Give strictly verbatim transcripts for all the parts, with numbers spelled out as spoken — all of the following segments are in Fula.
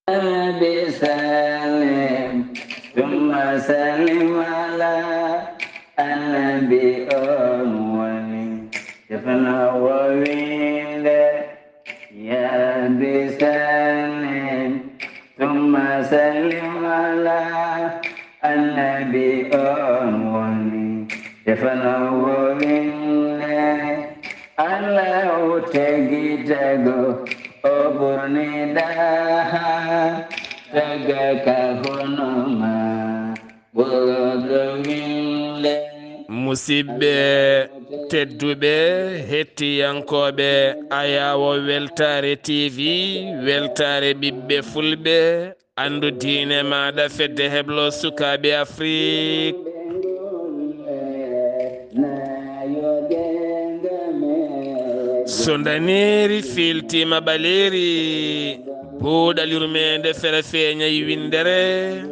Rabbi sallim, thumma sallim ala annabi on woni tefno wo winde. Ya Rabbi sallim, thumma sallim ala annabi on woni tefno wo winde. Allahu tagi tago o ɓurni daha taga ka hono ma ɓurɗo winde. Musidɓe tedduɓe, hettiyankooɓe Ayawo Weltaare T V, Weltaare ɓiɓɓe Fulɓe, anndu diine maaɗa, fedde heblo sukaaɓe Afrik. So ndaneeri fiiltiima ɓaleeri, buuɗal yurmeende fere feeñay winndere.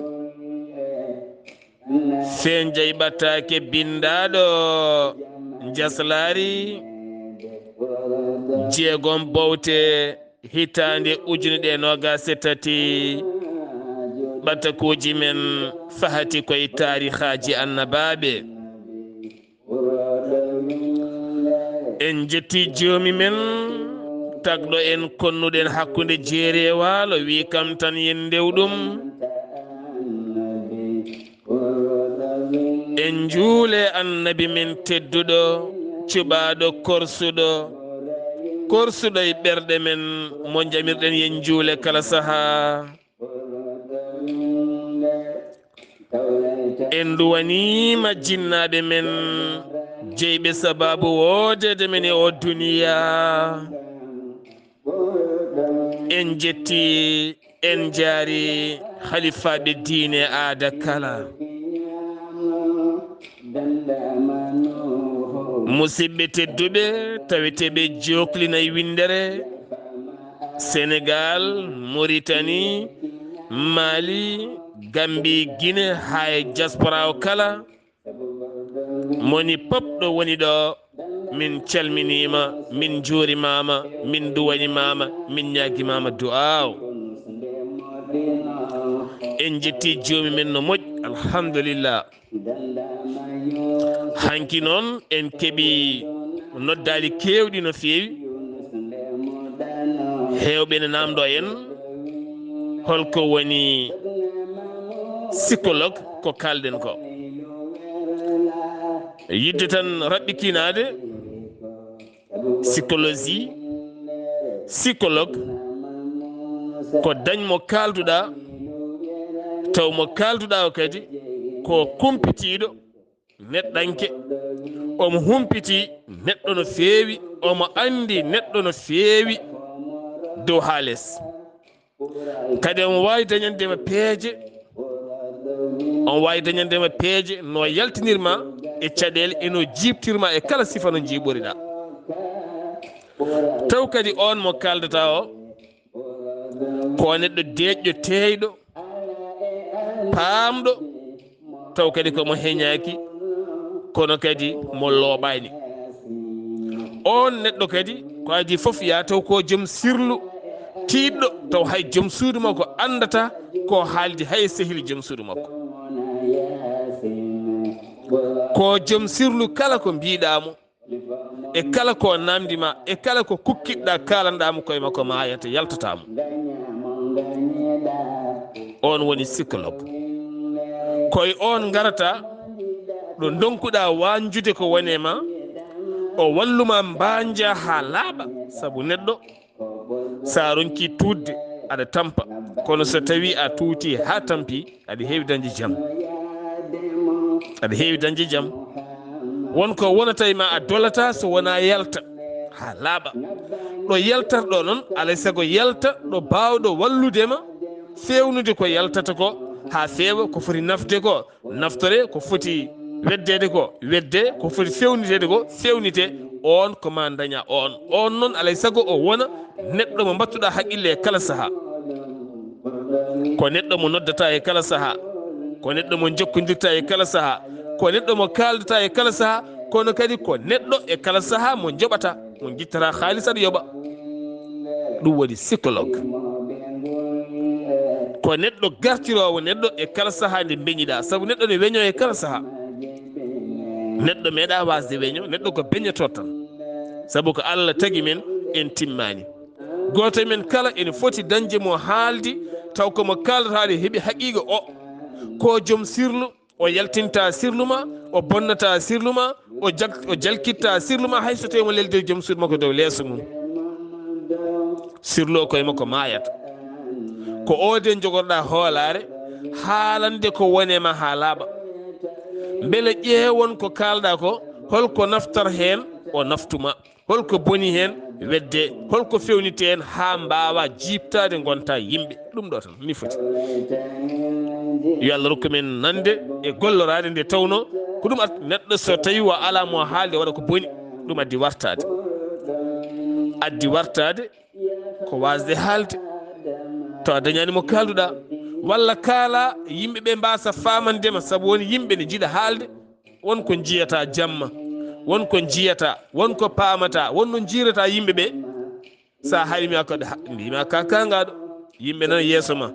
Feen jey ɓattaake binndaaɗo njaslaari jeegom bowte hitaande ujunere noogas e tati. Ɓattakuuji men fahati koye taarihaaji annabaaɓe. En njetti joomi men, tagɗo en konnuɗen hakkunde jeeri e waalo, wi kam tan yen ndew ɗum. En njuule annabi men tedduɗo, cuɓaaɗo korsuɗo, korsuɗo e ɓerɗe men, mo njamirɗen yen njuule kala sahaa. En nduwaniima jinnaaɓe men, jeyɓe sabaabu woodeede men e o duniya. En njetti, en njaari halifaaɓe diine aada kala. Musidɓe tedduɓe, taweteeɓe joklinay winndere, Senegal, Mauritanie, Mali, Gambie, Guinée, haa e diaspora o kala. Moni pop ɗo woni ɗo, min calminiima, min njuurimaama, min duwanimaama, min ñaagimaama du'aaw. En njetti joomi men no moƴƴi, alhamdulillah. Hanki noon en keɓi noddaali keewɗi no feewi. Heewɓe ne naamndo en holko woni psychologue, ko kaalɗen ko. Yidde tan raɓɓikinaade, psychologie, psychologue, ko dañ mo kaalduɗaa, taw mo kaalduɗaa o kadi ko kumpitiiɗo, neɗɗanke, omo humpiti neɗɗo no feewi, omo anndi neɗɗo no feewi dow haa les. Kadi omo waawi dañande ma peeje, omo waawi dañande ma peeje no yaltinirma e caɗeele, e no jiiɓtirma e kala sifa no njiiɓoriɗaa. Taw kadi oon mo kaaldataa o, ko neɗɗo deeƴɗo, teeyɗo, paamɗo, taw kadi ko mo heñaaki, kono kadi mo looɓaani. Oon neɗɗo kadi, ko adii fof, yaa taw ko joom sirlu, tiiɗɗo, taw hay joom suudu makko anndataa ko haaldi hay e sehil joom suudu makko. Ko joom sirlu kala ko mbiiɗaa mo, e kala ko naamndi ma, e kala ko kukkitɗaa, kaalanɗaa mo koye makko, maayata, yaltataa mo. Oon woni psychologue. Koye oon ngarata ɗo ndonkuɗaa waanjude ko woni e ma, o walluma mbaanja haa laaɓa, sabu neɗɗo, so a ronkii tuutde, aɗa tampa, kono so tawii a tuutii haa tampii, aɗa heewi dañde jam. Aɗa heewi dañde jam. Won ko wonata e ma a dolataa so wonaa yalta haa laaɓa. Ɗo yaltarɗo noon, alay sago yalta ɗo baawɗo wallude ma, feewnude ko yaltata ko haa feewa, ko foti nafde ko naftore, ko foti weddeede ko wedde, ko foti feewniteede ko feewnite. Oon ko ma daña oon. Oon noon alay sago o wona neɗɗo mo mbattuɗaa haqqille e kala sahaa. Ko neɗɗo mo noddataa e kala sahaa. Ko neɗɗo mo njokkondirtaa e kala sahaa. Ko neɗɗo mo kaaldataa e kala sahaa. Kono kadi ko neɗɗo e kala sahaa mo njoɓataa, mo njittataa haalis aɗa yoɓa. Ɗum woni psychologue. Ko neɗɗo gartiroowo neɗɗo e kala sahaa nde mbeñiɗaa, sabu neɗɗo ne weñoo e kala sahaa. Neɗɗo meeɗaa waasde weño, neɗɗo ko beñoto tan. Sabu ko Allah tagi men, en timmaani. Gooto e men kala ene foti dañde mo haaldi, taw ko mo kaaldataa ɗe heɓi haqiiqa o. Ko joom sirlu, o yaltinta sirlu ma, o bonnata sirlu ma, o jag-, o jalkitta sirlu ma, hay so tawii mo lelde joom suudu makko dow leeso mum. Sirlu o koye makko maayata. Ko o de jogorɗaa hoolaare, haalande ko woni e ma haa laaɓa. Mbele ƴeewon ko kaalɗaa ko, holko naftar heen, o naftuma. Holko boni heen, wedde, holko fewniti heen haa mbaawa jiiɓtaade ngonta yimɓe. Ɗum ɗo tan, ni foti. Yo Allah rokku men nande e golloraade nde tawnoo ko ɗum at-, neɗɗo so tawii o alaa mo haalde waɗa ko boni, ɗum addi wartaade. Addi wartaade ko waasde haalde. To a dañaani mo kaalduɗaa, walla kaala yimɓe ɓe mbaasa faamande ma, sabu won yimɓe ne njiɗa haalde, won ko njiyata jamma, won ko njiyata, won ko paamata, won no njiirata yimɓe ɓe. Sa haali mi ko ha-, mbima ka kaangaɗo, yimɓe nana yeeso ma.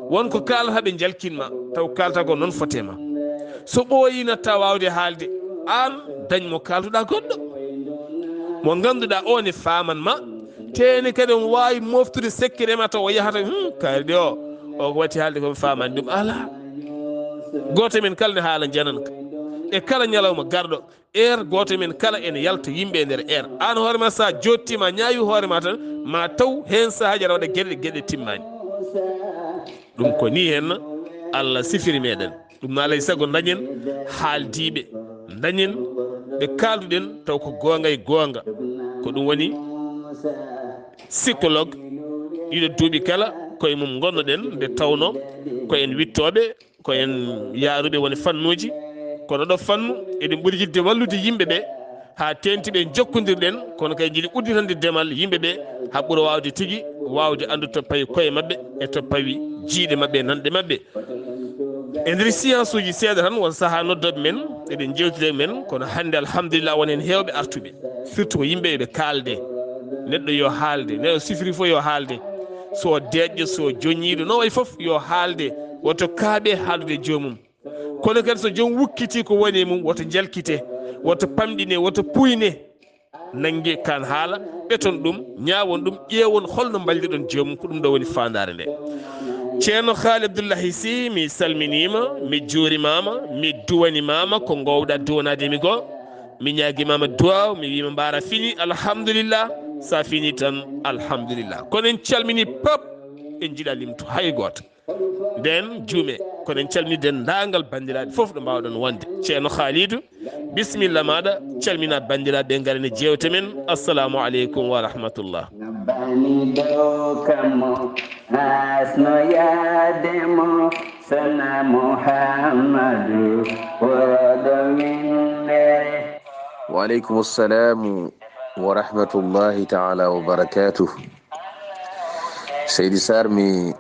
Won ko kaalata ɓe njalkin ma, taw kaalata ko noon fote ma. So ɓooyi natta waawde haalde, aan dañ mo kaalduɗa goɗɗo. Mo ngannduɗaa o ne faaman ma, teeni kadi omo waawi moftude sekkere ma taw o yahata, hmm, kaari de o, o ko watti haalde ko mi faamani ɗum. Alaa. Gooto men kala ne haala jananka. E kala ñalawma garɗo, heure gooto men kala ene yalta yimɓe e nder heure. Aan hoore ma sa jottima ñaawi hoore ma tan, ma taw heen sahaaji aɗa waɗa geɗe, geɗe timmaani. Ɗum ko ni heen Allah sifiri meɗen. Ɗum no alay sago dañen haaldiiɓe, dañen ɓe kaalduɗen taw ko goonga e goonga. Ko ɗum woni psychologue ɗiɗo duuɓi kala koye mum ngonnoɗen nde tawno ko en wittooɓe, ko en yaaruɓe woni fannuuji. Kono ɗo fannu eɗen ɓuri yiɗde wallude yimɓe ɓe haa teenti ɓe jokkondirɗen, kono kay njiɗi udditande demal yimɓe ɓe haa ɓura waawde tigi waawde anndude to pawi koye maɓɓe e to pawi jiiɗe maɓɓe e nanɗe maɓɓe. E nder science uji seeɗa tan, won sahaa noddooɓe men, eɗen njewtida e men, kono hannde alhamdulillah won heen heewɓe artuɓe, surtout ko yimɓe ɓe kaalde. Neɗɗo yo haalde, neɗɗo sifiri fof yo haalde. So o deeƴƴo, so o joñiiɗo, no wayi fof yo haalde, woto kaaɓe haaldude e joomum. Kono kadi so joom wukkiti ko woni e mum, woto njalkite, woto pamɗine, woto puyne. Nannge kaan haala, ɓeton ɗum, ñaawon ɗum, ƴeewon holno mballirɗon joomum, ko ɗum ɗo woni faandaare nde. Ceerno Haali Abdullahi Si, mi salminiima, mi juurimaama, mi duwanimaama ko ngoowɗa duwanaade mi ko. Mi ñaagimaama duwaaw, mi wiima mbaara fini, alhamdulillah, sa fini tan, alhamdulillah. Kono en calmini pap, en njiɗa limtu hay gooto. Nden juume, kono en calmini denndaangal banndiraaɓe fof ɗo mbaawɗon wonde. Ceerno Haalidu, bisimilla maaɗa, calmina banndiraaɓe, ngaren e jeewte men. Assalamu aleykum wa rahmatullah. Nabbani dow kammo, asno yaade mo, sana Muhammadu, woroɗo winde. Wa aleykum assalamu wa rahmatullahi taala wa barakatuh. Seydi Sarr, mi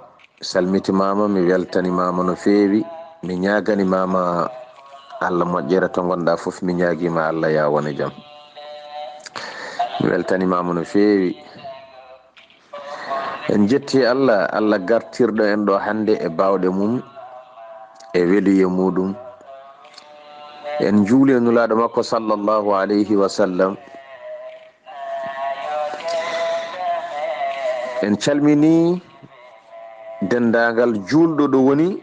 salmitimaama, mi weltanimaama no feewi. Mi ñaaganimaama Allah moƴƴere to ngonɗa fof, mi ñaagiima Allah ya wone jam. Mi weltanimaama no feewi. En jetti Allah, Allah gartirɗo en ɗo hannde e baawɗe mum, e weluye muɗum. En njuuli e Nulaaɗo makko sallallahu alayhi wa sallam. En calmini denndaangal juulɗo ɗo woni,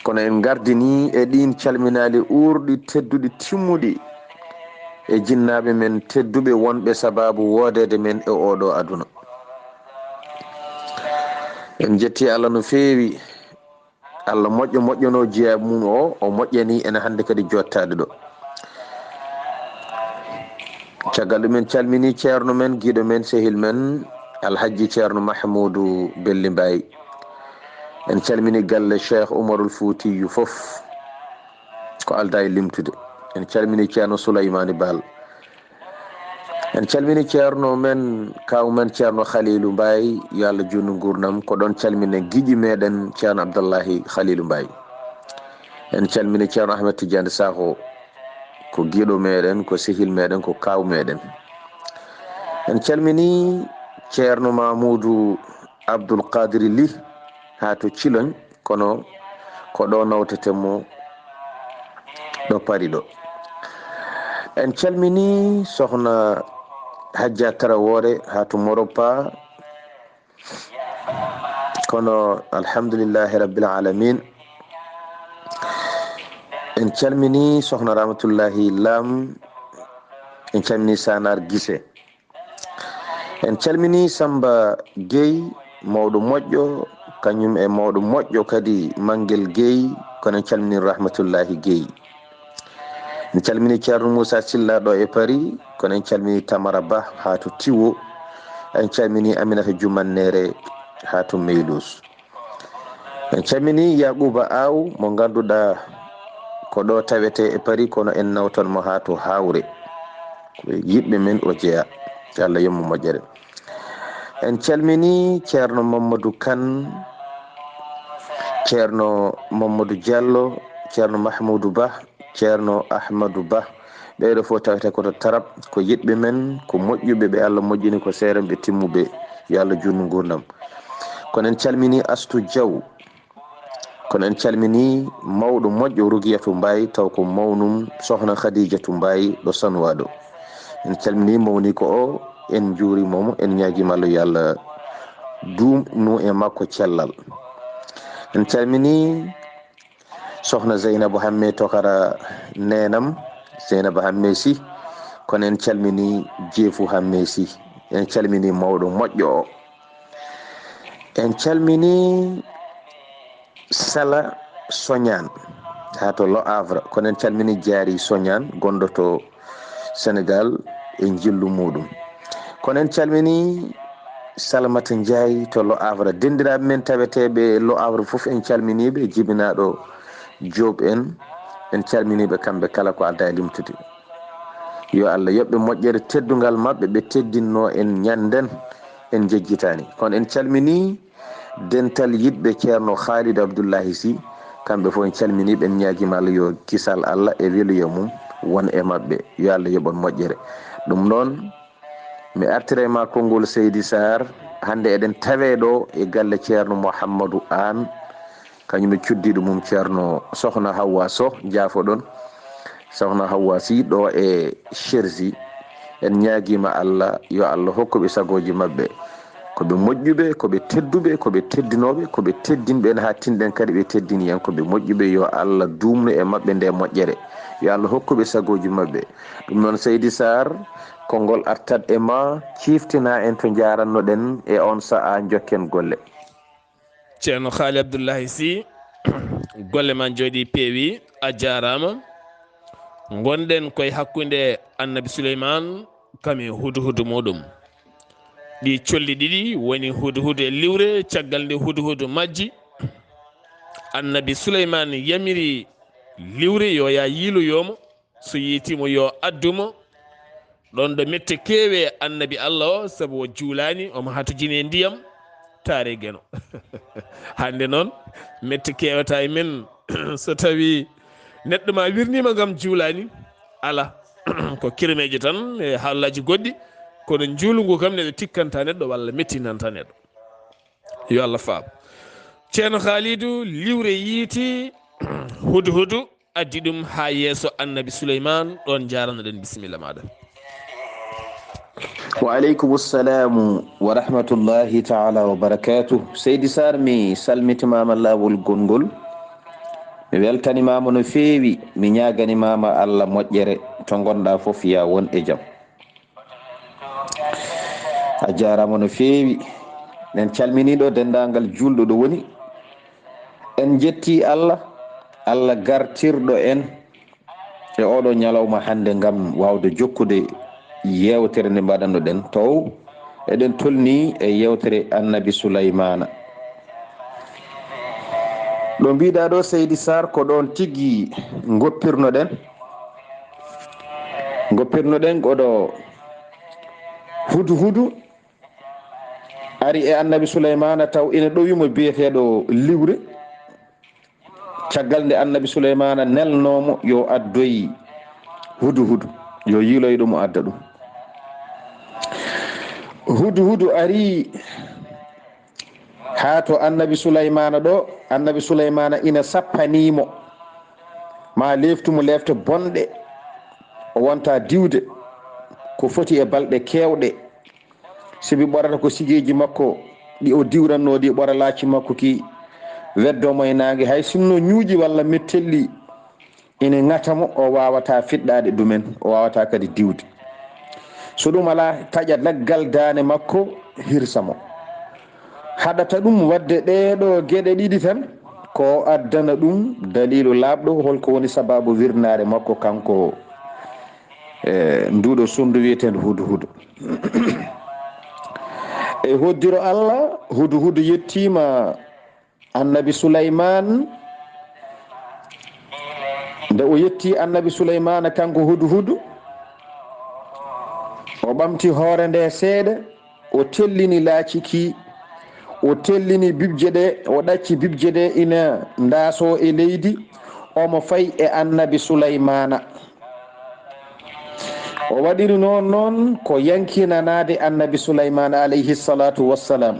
kono en ngardini e ɗiin calminaali uurɗi, tedduɗi, timmuɗi e jinnaaɓe men tedduɓe wonɓe sabaabu woodeede men e ooɗo aduna. En jetti Allah no feewi. Allah moƴƴo moƴƴono jiyaaɓe mum o, o moƴƴani en hannde kadi jottaade ɗo. Caggal ɗum en calmini ceerno men, giɗo men, sehil men, Alhajji Ceerno Mahmuudu Belli Mbaye. En calmini galle Cheikh Umarul Fuutiyu fof, ko alda e limtude. En calmini Ceerno Souleymane Baal. En calmini ceerno men, kaaw men Ceerno Khalilu Mbaye, yo Allah juutnu nguurndam. Ko ɗoon calminen giƴi meɗen Ceerno Abdallahi Khalilu Mbaye. En calmini Ceerno Ahmed Tidiane Sakho, ko giɗo meɗen, ko sehil meɗen, ko kaaw meɗen. En calmini Ceerno Mamoudou Abdoul Kadri Ly, haa to Ciloñ, kono ko ɗo nawteten mo, ɗo Pari ɗo. En calmini sohna Hajja Tarawore haa to Moropa, kono alhamdulillahi rabbil alamin. En calmini sohna Ramatullahi Lam, en calmini Sanar Gise. En calmini Samba Gueye, mawɗo moƴƴo, kañum e mawɗo moƴƴo kadi Mangel Gueye, kono en calmini Rahmatullahi Gueye. En calmini Ceerno Moussa Silla ɗo e Paris, kono en calmini Tamara Ba haa to Tiwo. En calmini Aminata Jumannere haa to Meylus. En calmini Yaquba Aw mo ngannduɗaa ko ɗo tawete e Paris, kono en nawtan mo haa to Hawre. Ko yiɗɓe men o jeya. Yo Allah yoɓ mo moƴƴere. En calmini Ceerno Mamadou Kane, Ceerno Mamadou Diallo, Ceerno Mahmoudou Ba, Ceerno Ahmadou Ba. Ɓeeɗo fof tawete ko to Tarab, ko yiɗɓe men, ko moƴƴuɓe, ɓe Allah moƴƴini, ko seerenɓe timmuɓe. Yo Allah juutnu nguurndam. Kono en calmini Astou Diaw. Kono en calmini mawɗo moƴƴo Rugiyatu Mbaye, taw ko mawnum sohna Khadijatu Mbaye ɗo Sanwa ɗo. En calmini mawniiko o, en njuuriima mo, en ñaagiima Allah yo Allah duumnu e makko cellal. En calmini sohna Zeynabu Hamme Tokara neenam, Zeynabu Hamme Sy, kono en calmini Jeefu Hamme Sy, en calmini mawɗo moƴƴo o. En calmini Sala Soñaan haa to Le Havre, kono en calmini Jaari Soñaan gonɗo to Senegal e njillu muɗum. Kono en calmini Salamata Ndiaye to Le Havre. Dendiraaɓe men taweteeɓe Le Havre fof en calminiiɓe, jibinaaɗo Diop en, en calminiiɓe kamɓe kala ko adda e limtude. Yo Allah yoɓ ɓe moƴƴere teddungal maɓɓe ɓe teddinno en ñanden en jejjitaani. Kono en calmini dental yiɗɓe Ceerno Khalid Abdullahi Sy, kamɓe fof en calminiiɓe, en ñaagiima Allah yo kisal Allah e weluya mum won e maɓɓe. Yo Allah yoɓ on moƴƴere. Ɗum noon, mi artira e ma konngol Seydi Sarr. Hannde eɗen tawee ɗo e galle Ceerno Mouhamadou Anne, kañum e cuddiiɗo mum Ceerno Sohna Hawwa Soh, jaafoɗon. Sohna Hawwa Sy ɗo e Cherzi. En ñaagiima Allah, yo Allah hokku ɓe sagooji maɓɓe. Ko ɓe moƴƴuɓe, ko ɓe tedduɓe, ko ɓe teddinooɓe, ko ɓe teddinɓe en haa tinɗen kadi ɓe teddini en. Ko ɓe moƴƴuɓe, yo Allah duumnu e maɓɓe nde moƴƴere. Yo Allah hokku ɓe sagooji maɓɓe. Ɗum noon, Seydi Sarr, konngol artat e ma, ciiftina en to njaarannoɗen e on sa'a, njokken golle. Ceerno Khaali Abdullahi Sy, golle ma njooɗi peewi, a jaaraama. Ngonɗen koye hakkunde Annabi Suleymaan kam e hudhudu muɗum. Ɗi colli ɗiɗi woni hudhudu e liwre, caggal nde hudhudu majji, Annabi Suleymaan yamiri liwre yo yaa yiiloyo mo, so yiiti mo yo addu mo. Ɗon ɗo mette keewe Annabi Allah o, sabu o juulaani, omo hatojini e ndiyam, taare geno. Hannde noon, mette keewata e men, so tawi neɗɗo ma wirniima ngam juulaani, ala. Ko kirmeeje tan e haalaaji goɗɗi, kono njuulu ngu kam neɗɗo tikkanta neɗɗo walla mettinanta neɗɗo. Yo Allah faabo. Ceerno Khalidou, liwre yiiti, hudhudu addi ɗum haa yeeso Annabi Suleymaan, ɗoon njaaranoɗen, bisimilla maaɗa. Wa aleykum salamu wa rahmatullahi taala wa barakatuh. Seydi Sarr, mi salmitimaama laawol gonngol. Mi weltanimaama no feewi. Mi ñaaganimaama Allah moƴƴere. To ngonɗa fof, ya won e jam. A jaaraama no feewi. En calminii ɗo denndaangal juulɗo ɗo woni. En njettii Allah, Allah gartirɗo en e oɗo ñalawma hannde ngam waawde jokkude yeewtere nde mbaɗanno-ɗen. Taw eɗen tolnii e yeewtere Annabi Sulaymaana. Ɗo mbiɗa ɗo, Seydi Sarr, ko ɗoon tigi ngoppirno-ɗen. Ngoppirno-ɗen ko ɗo hudhudu ari e Annabi Sulaymaana, taw ina ɗowii mo biyeteeɗo liwre. Caggal nde Annabi Sulaymaana nelnoo mo yo addoy hudhudu, yo yiiloyo ɗum, o adda ɗum. Hudhudu ari Haa to annabi Sulaymaana ɗo, annabi Sulaymaana ina sappanii mo, ma leeftu mo leefte bonɗe, o wonta diwde ko foti e balɗe keewɗe, sibi ɓorata ko sigeeji makko ɗi o diwrannoo ɗi ɓora laaci makko ki, weddoo mo e naange, hay sinno ñuuƴi walla mettelli ina ŋata mo, o waawataa fiɗɗaade ɗumen, o waawataa kadi diwde. So ɗum alaa, taƴa laggal daande makko, hirsa mo. Haɗata ɗum waɗde ɗee ɗoo geɗe ɗiɗi tan, ko addana ɗum daliilu laaɓɗo, hol ko woni sabaabu wirnaare makko kanko, e nduuɗo sonndu wiyeteendu Hudhudu. E hoddiro Allah, Hudhudu yettiima annabi Sulaymaan. Nde o yetti annabi Sulaymaana kanko Hudhudu, o ɓamti hoore nde seeɗa, o tellini laaci ki, o tellini bibje ɗe, o ɗacci bibje ɗe ina ndaasoo e leydi, omo fay e annabi Sulaymaana. O waɗiri noon noon ko yankinanaade annabi Sulaymaana alayhi salaatu wassalaam.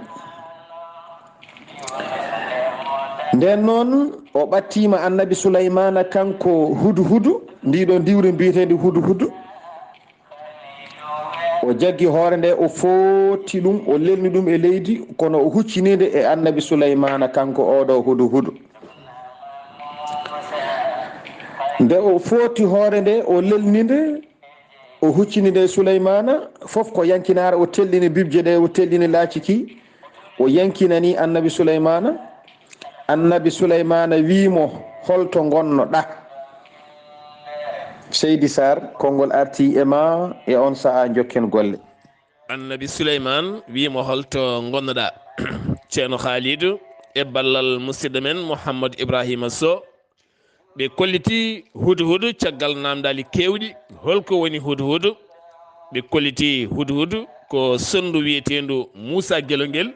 Nden noon, o ɓattiima annabi Sulaymaana kanko Hudhudu, ndiɗo ndiwri mbiyeteendi Hudhudu. O jaggi hoore nde, o footi ɗum, o lelni ɗum e leydi, kono o huccini nde e annabi Sulaymaana kanko oɗo Hudhudu. Nde o footi hoore nde, o lelni nde, o huccini nde Sulaymaana, fof ko yankinaare, o tellini bibje ɗe, o tellini laaci ki, o yankinani annabi Sulaymaana. Annabi Sulaymaana wii mo, "Holto ngonnoɗaa?" Seydi Sarr, konngol arti e ma e on sa'a, njokken golle. Annabi Suleymaan wii mo, "Holto ngonnoɗaa?" Ceerno Khaalidu e ballal musidɗo men Mouhammad Ibrahima Sow, ɓe kolliti Hudhudu caggal naamndaali keewɗi, holko woni Hudhudu? Ɓe kolliti Hudhudu ko sonndu wiyeteendu Muusa Gelongel,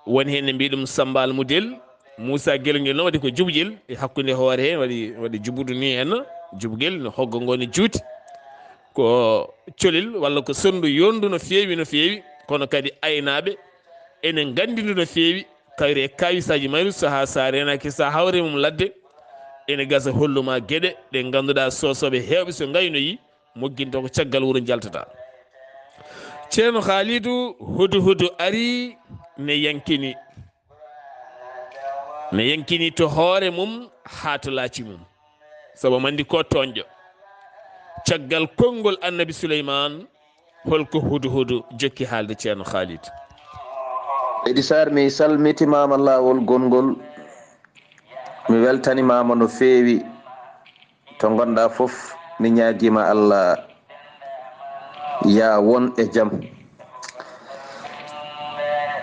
woni heen ne mbiy ɗum Samba Almudel. Muusa Gelongel noon waɗi ko juɓgel e hakkunde hoore heen, waɗi, waɗi juɓudu ni heen, juɓgel no hoggo ngo ne juuti. Ko colel walla ko sonndu yondu no feewi, no feewi, kono kadi aynaaɓe ene nganndi ndu no feewi, kayre e kawisaaji mayru, sahaa so a reenaaki, so a hawre mum ladde, ene gasa holluma geɗe ɗe ngannduɗaa soosooɓe heewɓe so ngaynoyi, mogginta ko caggal wuro njaltata. Ceerno Khaalidu, Hudhudu ari ne yankini, ne yankini to hoore mum haa to laaci mum, sabu manndi ko toonƴo. Caggal konngol Annabi Suleymaan, holko Hudhudu jokki haalde Ceerno Khalid? Seydi Sarr, mi salmitimaama laawol gonngol, mi weltanimaama no feewi. To ngonɗaa fof, mi ñaagiima Allah yaa won e jam.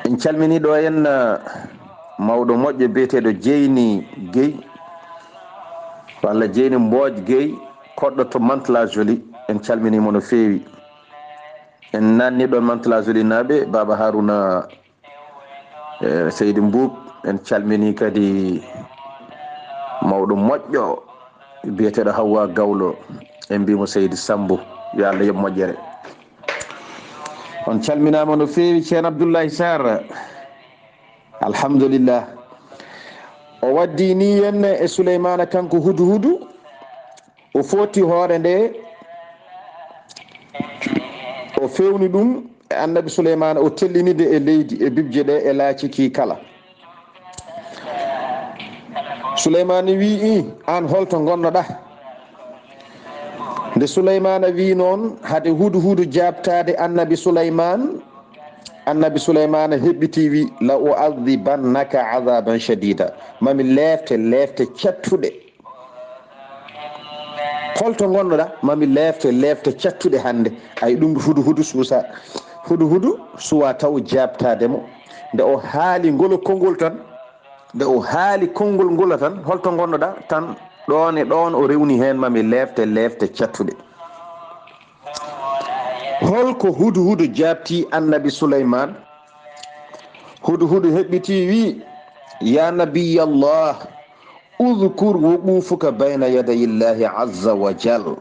En calminii ɗo en, ah, mawɗo moƴƴo biyeteeɗo Jeyni Gey, walla Jeyni Mbooj Gey, koɗɗo to Mantes-la-Jolie. En calminii mo no feewi. En naanni ɗon Mantes-la-Jolie naaɓe, Baaba Haruna, eh, Seydi Mbuub. En calminii kadi mawɗo moƴƴo biyeteeɗo Hawwa Gawlo. En mbii mo Seydi Sammbu, yo Allah yoɓ moƴƴere. On calminaama no feewi, Ceerno Abdullahi Sarr. Alhamdulillah. O waddi ni en e Suleymaana kanko Hudhudu. O footi hoore nde, o fewni ɗum e Annabi Suleymaana, o tellini nde e leydi, e bibje ɗe, e laaci ki kala. Suleymaana wi'i, "Aan holto ngonnoɗaa?" Nde Suleymaana wi'i noon, hade Hudhudu jaabtaade Annabi Suleymaan, Annabi Suleymaana heɓɓiti wi'i, "La u'adhibannaka 'adhaban shadida." Mami leefte, leefte cattuɗe. "Holto ngonnoɗaa?" "Mami leefte, leefte cattuɗe hannde." Ay, ɗum Hudhudu suusa. Hudhudu suwa taw jaabtaade mo. Nde o haali ngol konngol tan, nde o haali konngol ngol tan, "Holto ngonnoɗaa?" Tan ɗoon e ɗoon o rewni heen, "Mami leefte, leefte cattuɗe." Holko Hudhudu jaabti Annabi Suleymaan? Hudhudu heɓɓiti wi'i, "Ya Nabiyallah, udhkur wuqufuka bayna yadayillahi azza wa jal."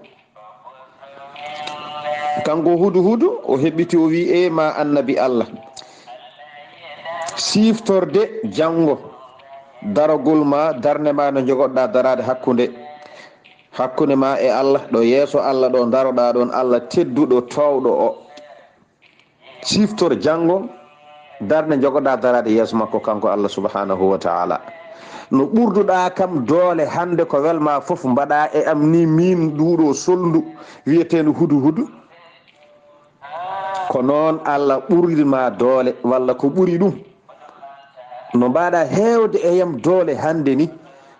Kanko Hudhudu o heɓɓiti, o wi'i, "E ma Annabi Allah, Siftorde janngo daragol ma, darnde ma no jogoɗa daraade hakkunde, hakkunde ma e Allah, ɗo yeeso Allah ɗo daroɗa ɗon, Allah tedduɗo, toowɗo o. Siftor janngo darnde jogoɗa daraade yeeso makko, kanko Allah subhanahu wa ta'ala. No ɓurduɗa kam doole hannde, ko welma fof mbaɗa e am ni, min ɗuuɗo solndu wiyeteendo hudu hudu. Ko noon Allah ɓuriri ma doole, walla ko ɓuri ɗum. No mbaɗa heewde e yam doole hannde ni,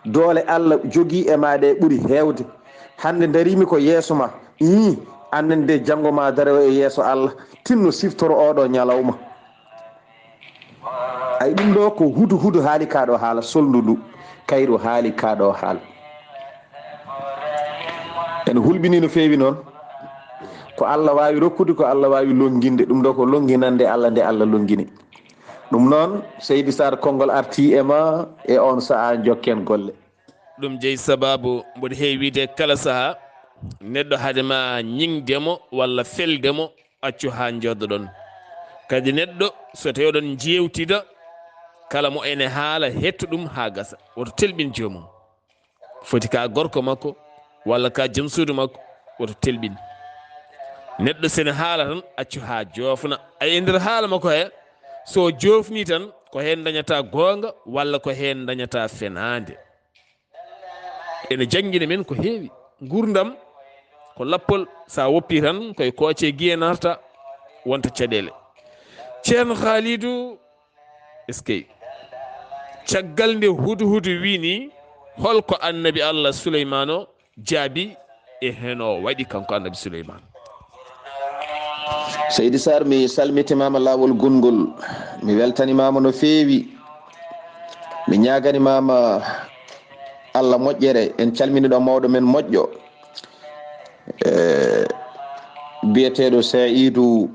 doole Allah jogii e ma ɗe ɓuri heewde. Hannde darimi ko yeeso ma, ii, annen de janngo ma daro e yeeso Allah, tinno siftoro oɗo ñalawma. Ay, ɗum ɗo ko hudu hudu haali ka ɗo haala, solndu ndu, kayru haali ka ɗo haala. Ene hulɓini no feewi noon. Ko Allah waawi rokkude, ko Allah waawi lonnginde. Ɗum ɗo ko lonnginande Allah nde Allah lonngini. Ɗum noon, Seydi Sarr, konngol arti e ma e on sa'a, jokken golle. Ɗum jeyi sababu mboɗo heewi wiide kala saha neɗɗo hade ma ñiŋde mo walla felde mo, accu haa njooɗoɗon. Kadi neɗɗo so tawi oɗon njeewtida, kala mo ene haala, hetto ɗum haa gasa. Woto telɓin joomum. Foti ka gorko makko walla ka jom suudu makko, woto telɓin. Neɗɗo sene haala tan, accu haa joofna. Ay, e nder haala makko he, so joofni tan, ko heen dañata goonga walla ko heen dañata fenaande. Ene janngina men ko heewi. Nguurndam ko lappol, sa woppi tan koye kooce giye narta, wonta caɗeele. Ceerno Khalidou, eskey. Caggal nde hudu hudu wini, holko annabi Allah Suleymaano jaabi e heno waɗi kanko annabi Suleymaan? Seydi Sarr, mi salmitimama laawol gongol, mi weltanimama no feewi, mi ñaaganimama Allah moƴƴere. En calmini ɗo mawɗo men moƴƴo, e, biyeteeɗo Saidu,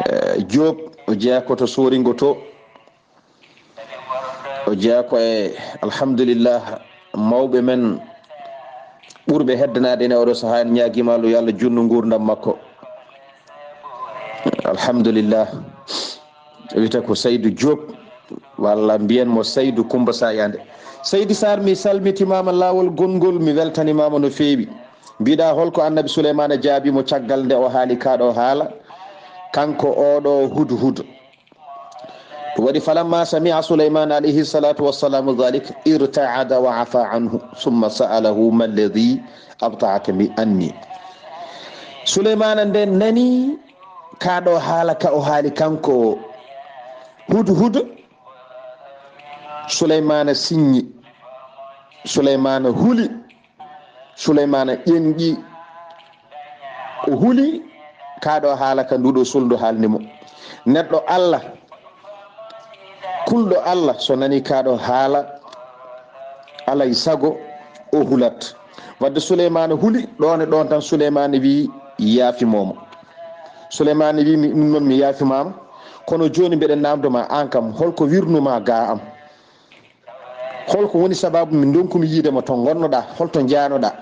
e, Diop, o jeyaa ko to Soringo to. O jeyaa ko e, alhamdulillah, mawɓe men ɓurɓe heddanaade en e oɗo sahaa, en ñaagiima Allah, yo Allah juutnu nguurndam makko. Alhamdulillah. Wiyata ko Saydu Diop, walla mbiyen mo Saydu Kumba Sayande. Seydi Sarr, mi salmitimaama laawol gongol, mi weltanimaama no feewi. Mbiɗa holko Annabi Suleymaana jaabi mo caggal nde o haali kaa ɗo haala, kanko oɗo hudhud? Ɗum waɗi, falamma sami'a Suleyman alayhi salatu wassalamu dhalik, irta'ada wa afa anhu, thumma sa'alahu, ma alladhi abta'aka bi anni? Suleymaana nde nani kaa ɗo haala ka o haali kanko hudhud, Suleymaana siññi, Suleymaana huli, Suleymaana ƴenƴi, o huli kaa ɗo haala ka nduɗo solndu haalni mo. Neɗɗo Allah, kulɗo Allah, so nani kaa ɗo haala, alay sago o hulat. Wadde Suleymaana huli, ɗoon e ɗoon tan Suleymaana wi, yaafimoomo. Suleymaana wi, mi, ɗum noon mi yaafimaama, kono jooni mbeɗa naamndo ma, aan kam, holko wirnuma gaa am? Holko woni sababu mi ndonkumi yiide ma to ngonnoɗaa? Holto njaanoɗaa?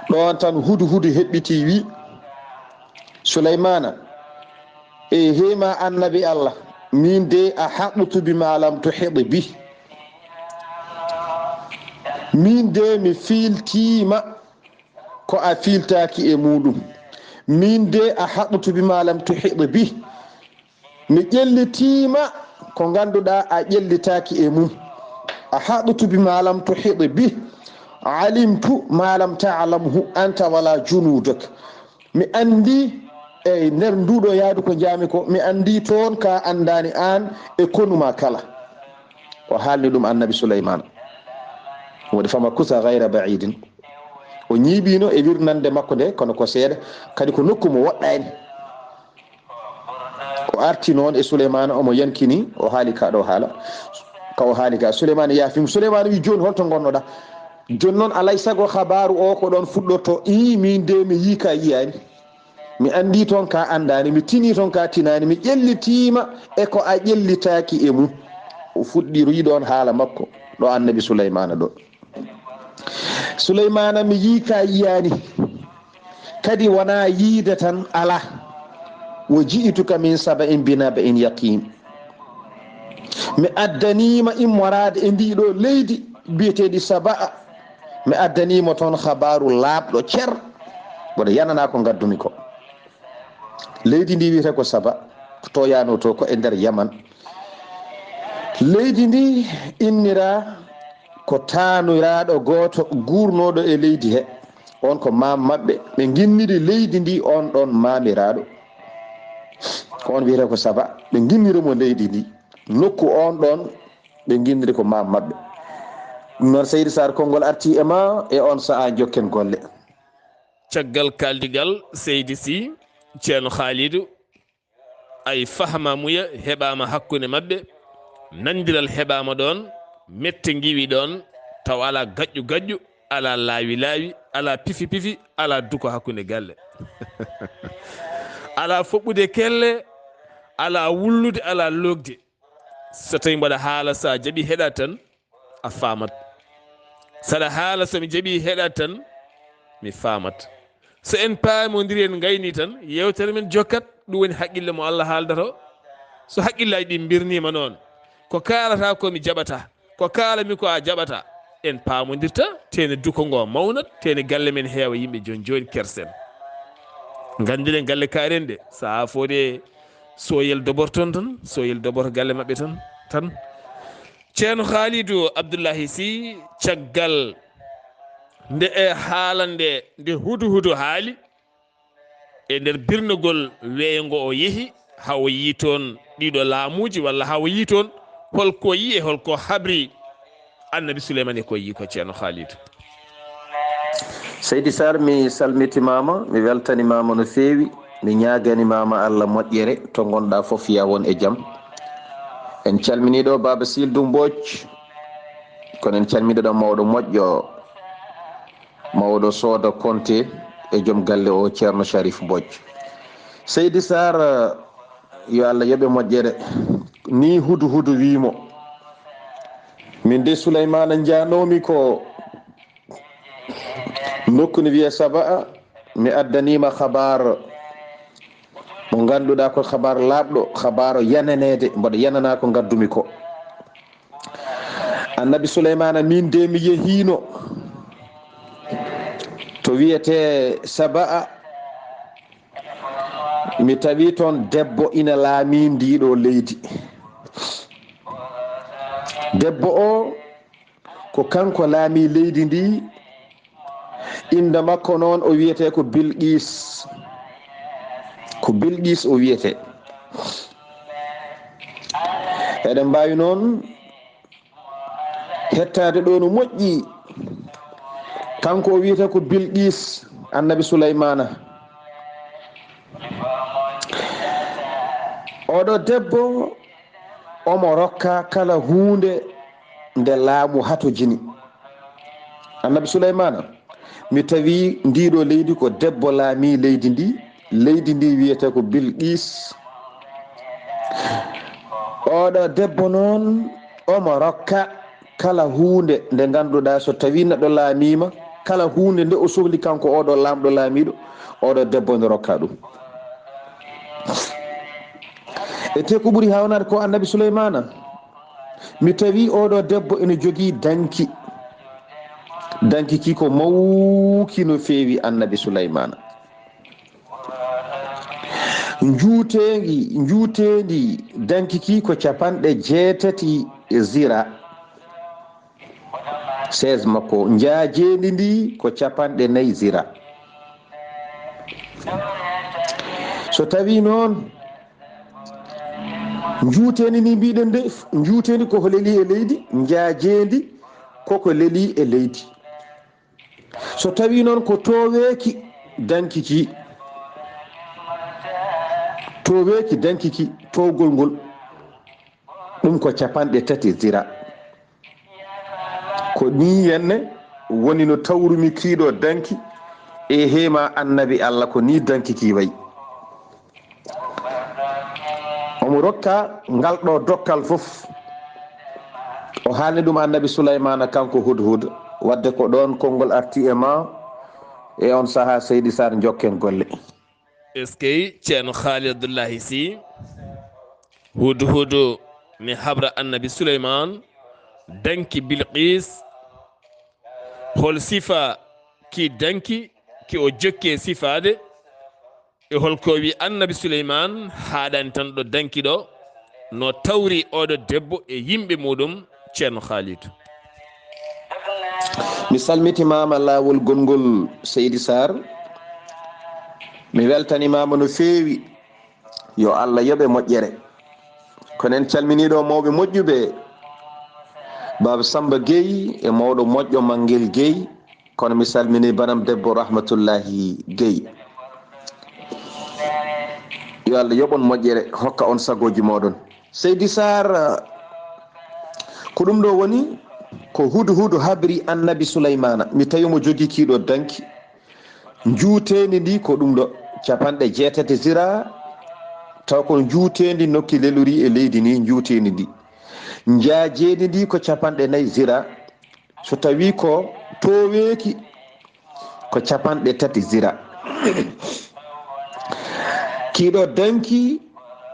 Ɗoon tan hudhud heɓɓiti wi, Suleymaana, e heema Annabi Allah, min de, ahaṭtu bima lam tuhiṭ bih. Min de mi fiiltiima ko a fiiltaaki e muuɗum. Min de, ahaṭtu bima lam tuhiṭ bih. Mi ƴellitiima ko ngannduɗaa a ƴellitaaki e mum. Ahaṭtu bima lam tuhiṭ bih. Alimtu ma lam ta'lamhu anta wala junudak. Mi anndi e nder nduɗo yaadu ko njaami ko, mi anndi toon ka anndaani aan e konu ma kala. O haalni ɗum Annabi Suleymaana. Waɗi, fama kusa gayra baidin. O ñiiɓiino e wirnande makko nde, kono ko seeɗa, kadi ko nokku mo woɗɗaani. O arti noon e Suleymaana, omo yankini, o haali ka ɗo haala, ka o haali ka. Suleymaana yaafimo. Suleymaana wi, jooni holto ngonnoɗaa? Jooni noon alay sago habaaru o ko ɗoon fuɗɗorto. Ii, min de mi yii ka yiyaani. Mi anndi toon ka anndaani, mi tinii toon ka tinaani, mi ƴellitiima e ko a ƴellitaaki e mum. O fuɗɗiri ɗoon haala makko, ɗo Annabi Suleymaana ɗo. Suleymaana, mi yii ka yiyaani. Kadi wonaa yiide tan, alaa. وجئتك من سبأ بنبأ يقين. Mi addaniima immoraade e ndii ɗoo leydi biyeteedi Saba'a. Mi addaniima toon habaaru laaɓɗo cer. Mboɗo yananaa ko ngaddumi ko. Leydi ndi wiyetee ko Saba, ko to yaano to, ko e nder Yaman. Leydi ndi inniraa ko taaniraaɗo gooto guurnooɗo e leydi he. On ko maam maɓɓe. Ɓe nginniri leydi ndi on ɗon maamiraaɗo. Ko on wiyetee ko Saba. Ɓe nginniri mo leydi ndi. Nokku on ɗon ɓe nginniri ko maam maɓɓe. Ɗum noon, Seydi Sarr, konngol artii e ma e on sahaa, njokken golle. Caggal kaaldigal Seydi Sy, Ceerno Khalidou, ay fahmaamuya heɓaama hakkunde maɓɓe, nanndiral heɓaama ɗoon, mette ngiwi ɗoon, taw alaa gaƴƴu gaƴƴu, alaa laawi laawi, alaa pifi pifi, alaa duko hakkunde galle. Alaa foɓɓude kelle, alaa wullude, alaa loogde. So tawii mbaɗa haala, so a jaɓii heɗa tan, a faamat. Saɗa haala, so mi jaɓii heɗa tan, mi faamat. So en paamondiri, en ngayni tan, yeewtere men jokkat. Ɗum woni haqqille mo Allah haaldata o. So haqqillaaji ɗi mbirniima noon, ko kaalata ko mi jaɓata, ko kaalami ko a jaɓata, en paamondirta, tene duko ngo mawnat, tene galle men heewa yimɓe. Jooni jooni kersen. Nganndiren galle kaaren ɗe, so a foode Soyel Dobor toon tan, Soyel Dobor galle maɓɓe toon tan. Ceerno Khalidou Abdoulahi Sy, caggal nde e haalande nde hudu hudu haali, e nder birnogol weeyo ngo o yehi, haa o yii toon ɗiɗo laamuuji, walla haa o yii toon holko yii e holko habri Annabi Suleyman e ko yii ko, Ceerno Khalidou. Seydi Sarr, mi salmitimaama, mi weltanimaama no feewi, mi ñaaganimaama Allah moƴƴere, to ngonɗaa fof, yaa won e jam. En calminii ɗo Baaba Siil Dumbooc, kono en calminii ɗo mawɗo moƴƴo, mawɗo Sooda Konte, e joom galle o, Ceerno Sharif Mbooc. Seydi Sarr, yo Allah yoɓe moƴƴere. Ni hudu hudu wii mo, min de Suleymaana njanoomi ko nokku ne wiyee Saba'a, mi addaniima habaar mo ngannduɗaa ko habaar laaɓɗo, habaar yananeede, mboɗo yananaa ko ngaddumi ko. Annabi Suleymaana, min de mi yehiino to wiyetee Saba'a, mi tawi toon debbo ina laamii ndii ɗoo leydi. Debbo o, ko kanko laamii leydi ndi. Innde makko noon o wiyetee ko Bilqiis. Ko Bilqiis o wiyetee. Eɗen mbaawi noon hettaade ɗo no moƴƴi. Kanko o wiyetee ko Bilqiis, Annabi Suleymaana. Oɗo debbo, omo rokka kala huunde nde laamu hatojini. Annabi Suleymaana, mi tawi ndii ɗoo leydi ko debbo laamii leydi ndi. Leydi ndi wiyetee ko Bilqiis. Oɗo debbo noon, omo rokka kala huunde nde ngannduɗaa, so tawii neɗɗo laamiima, kala huunde nde o sohli kanko oɗo laamɗo laamiiɗo, oɗo debbo ne rokka ɗum. E te ko ɓuri haawnaade ko Annabi Suleymaana, mi tawi oɗo debbo ene jogii danki. Danki ki ko mawki no feewi, Annabi Suleymaana. Njuuteendi, njuuteendi danki ki ko capanɗe jeetati zira. Seize makko, njaajeendi ndi ko capanɗe nayi zira. So tawii noon, njuuteendi ndi mbiɗen de, njuuteendi koko lelii e leydi, njaajeendi koko lelii e leydi. So tawii noon ko tooweeki danki ki, tooweeki danki ki, toowgol ngol, ɗum ko capanɗe tati zira. Ko nii henne woni no tawrumi kii ɗoo danki, e heema Annabi Allah, ko nii danki ki wayi. Omo rokka ngal ɗo dokkal fof. O haalni ɗum Annabi Sulaymaana, kanko Hudhud. Wadde ko ɗoon konngol arti e ma e on sahaa, Seydi Sarr, njokken golle. Eskey, Ceerno Khalid Abdullahi Sy. Hudu hudu mi habra Annabi Suleyman danki Bilqis. Hol sifa ki danki, ki o jokki e sifaade? E hol ko wi Annabi Suleyman haaɗani tan ɗo danki ɗo? No tawri oɗo debbo e yimɓe muɗum, Ceerno Khalid? Mi salmitimaama laawol gonngol, Seydi Sarr. Mi weltanimaama no feewi. Yo Allah yoɓe moƴƴere. Kono en calminii ɗo mawɓe moƴƴuɓe, Baaba Samba Gueye e mawɗo moƴƴo Mangel Gueye. Kono mi salminii banam debbo Rahmatullahi Gueye. Yo Allah yoɓ on moƴƴere, hokka on sagooji mooɗon. Seydi Sarr, ko ɗum ɗo woni ko Hudu Hudu habri Annabi Suleymaana. Mi tawi mo jogii kii ɗo danki. Njuuteendi ndi ko ɗum ɗo, capanɗe jeetati zira, taw ko njuuteendi nokki lelori e leydi ni, njuuteendi ndi. Njaajeendi ndi ko capanɗe nayi zira, so tawi ko tooweeki, ko capanɗe tati zira. Kii ɗo danki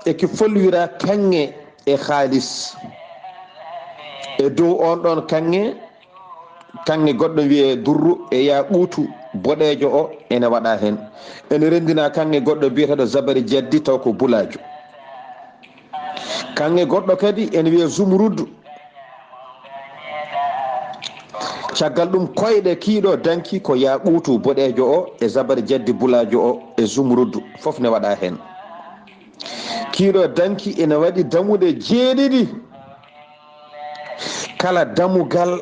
e ki folwira kaŋŋe e haalis. E dow on ɗon kaŋŋe, kaŋŋe goɗɗo wiyee durru e yaaquutu boɗeejo o ene waɗa heen. Ene renndina kaŋŋe goɗɗo biyeteeɗo zabari jaddi, taw ko bulaajo. Kaŋŋe goɗɗo kadi ene wiyee zumrudu. Caggal ɗum, koyɗe kii ɗo danki ko yaaquutu boɗeejo o e zabari jaddi bulaajo o e zumrudu, fof ne waɗa heen. Kii ɗo danki ene waɗi damuɗe jeeɗiɗi. Kala damugal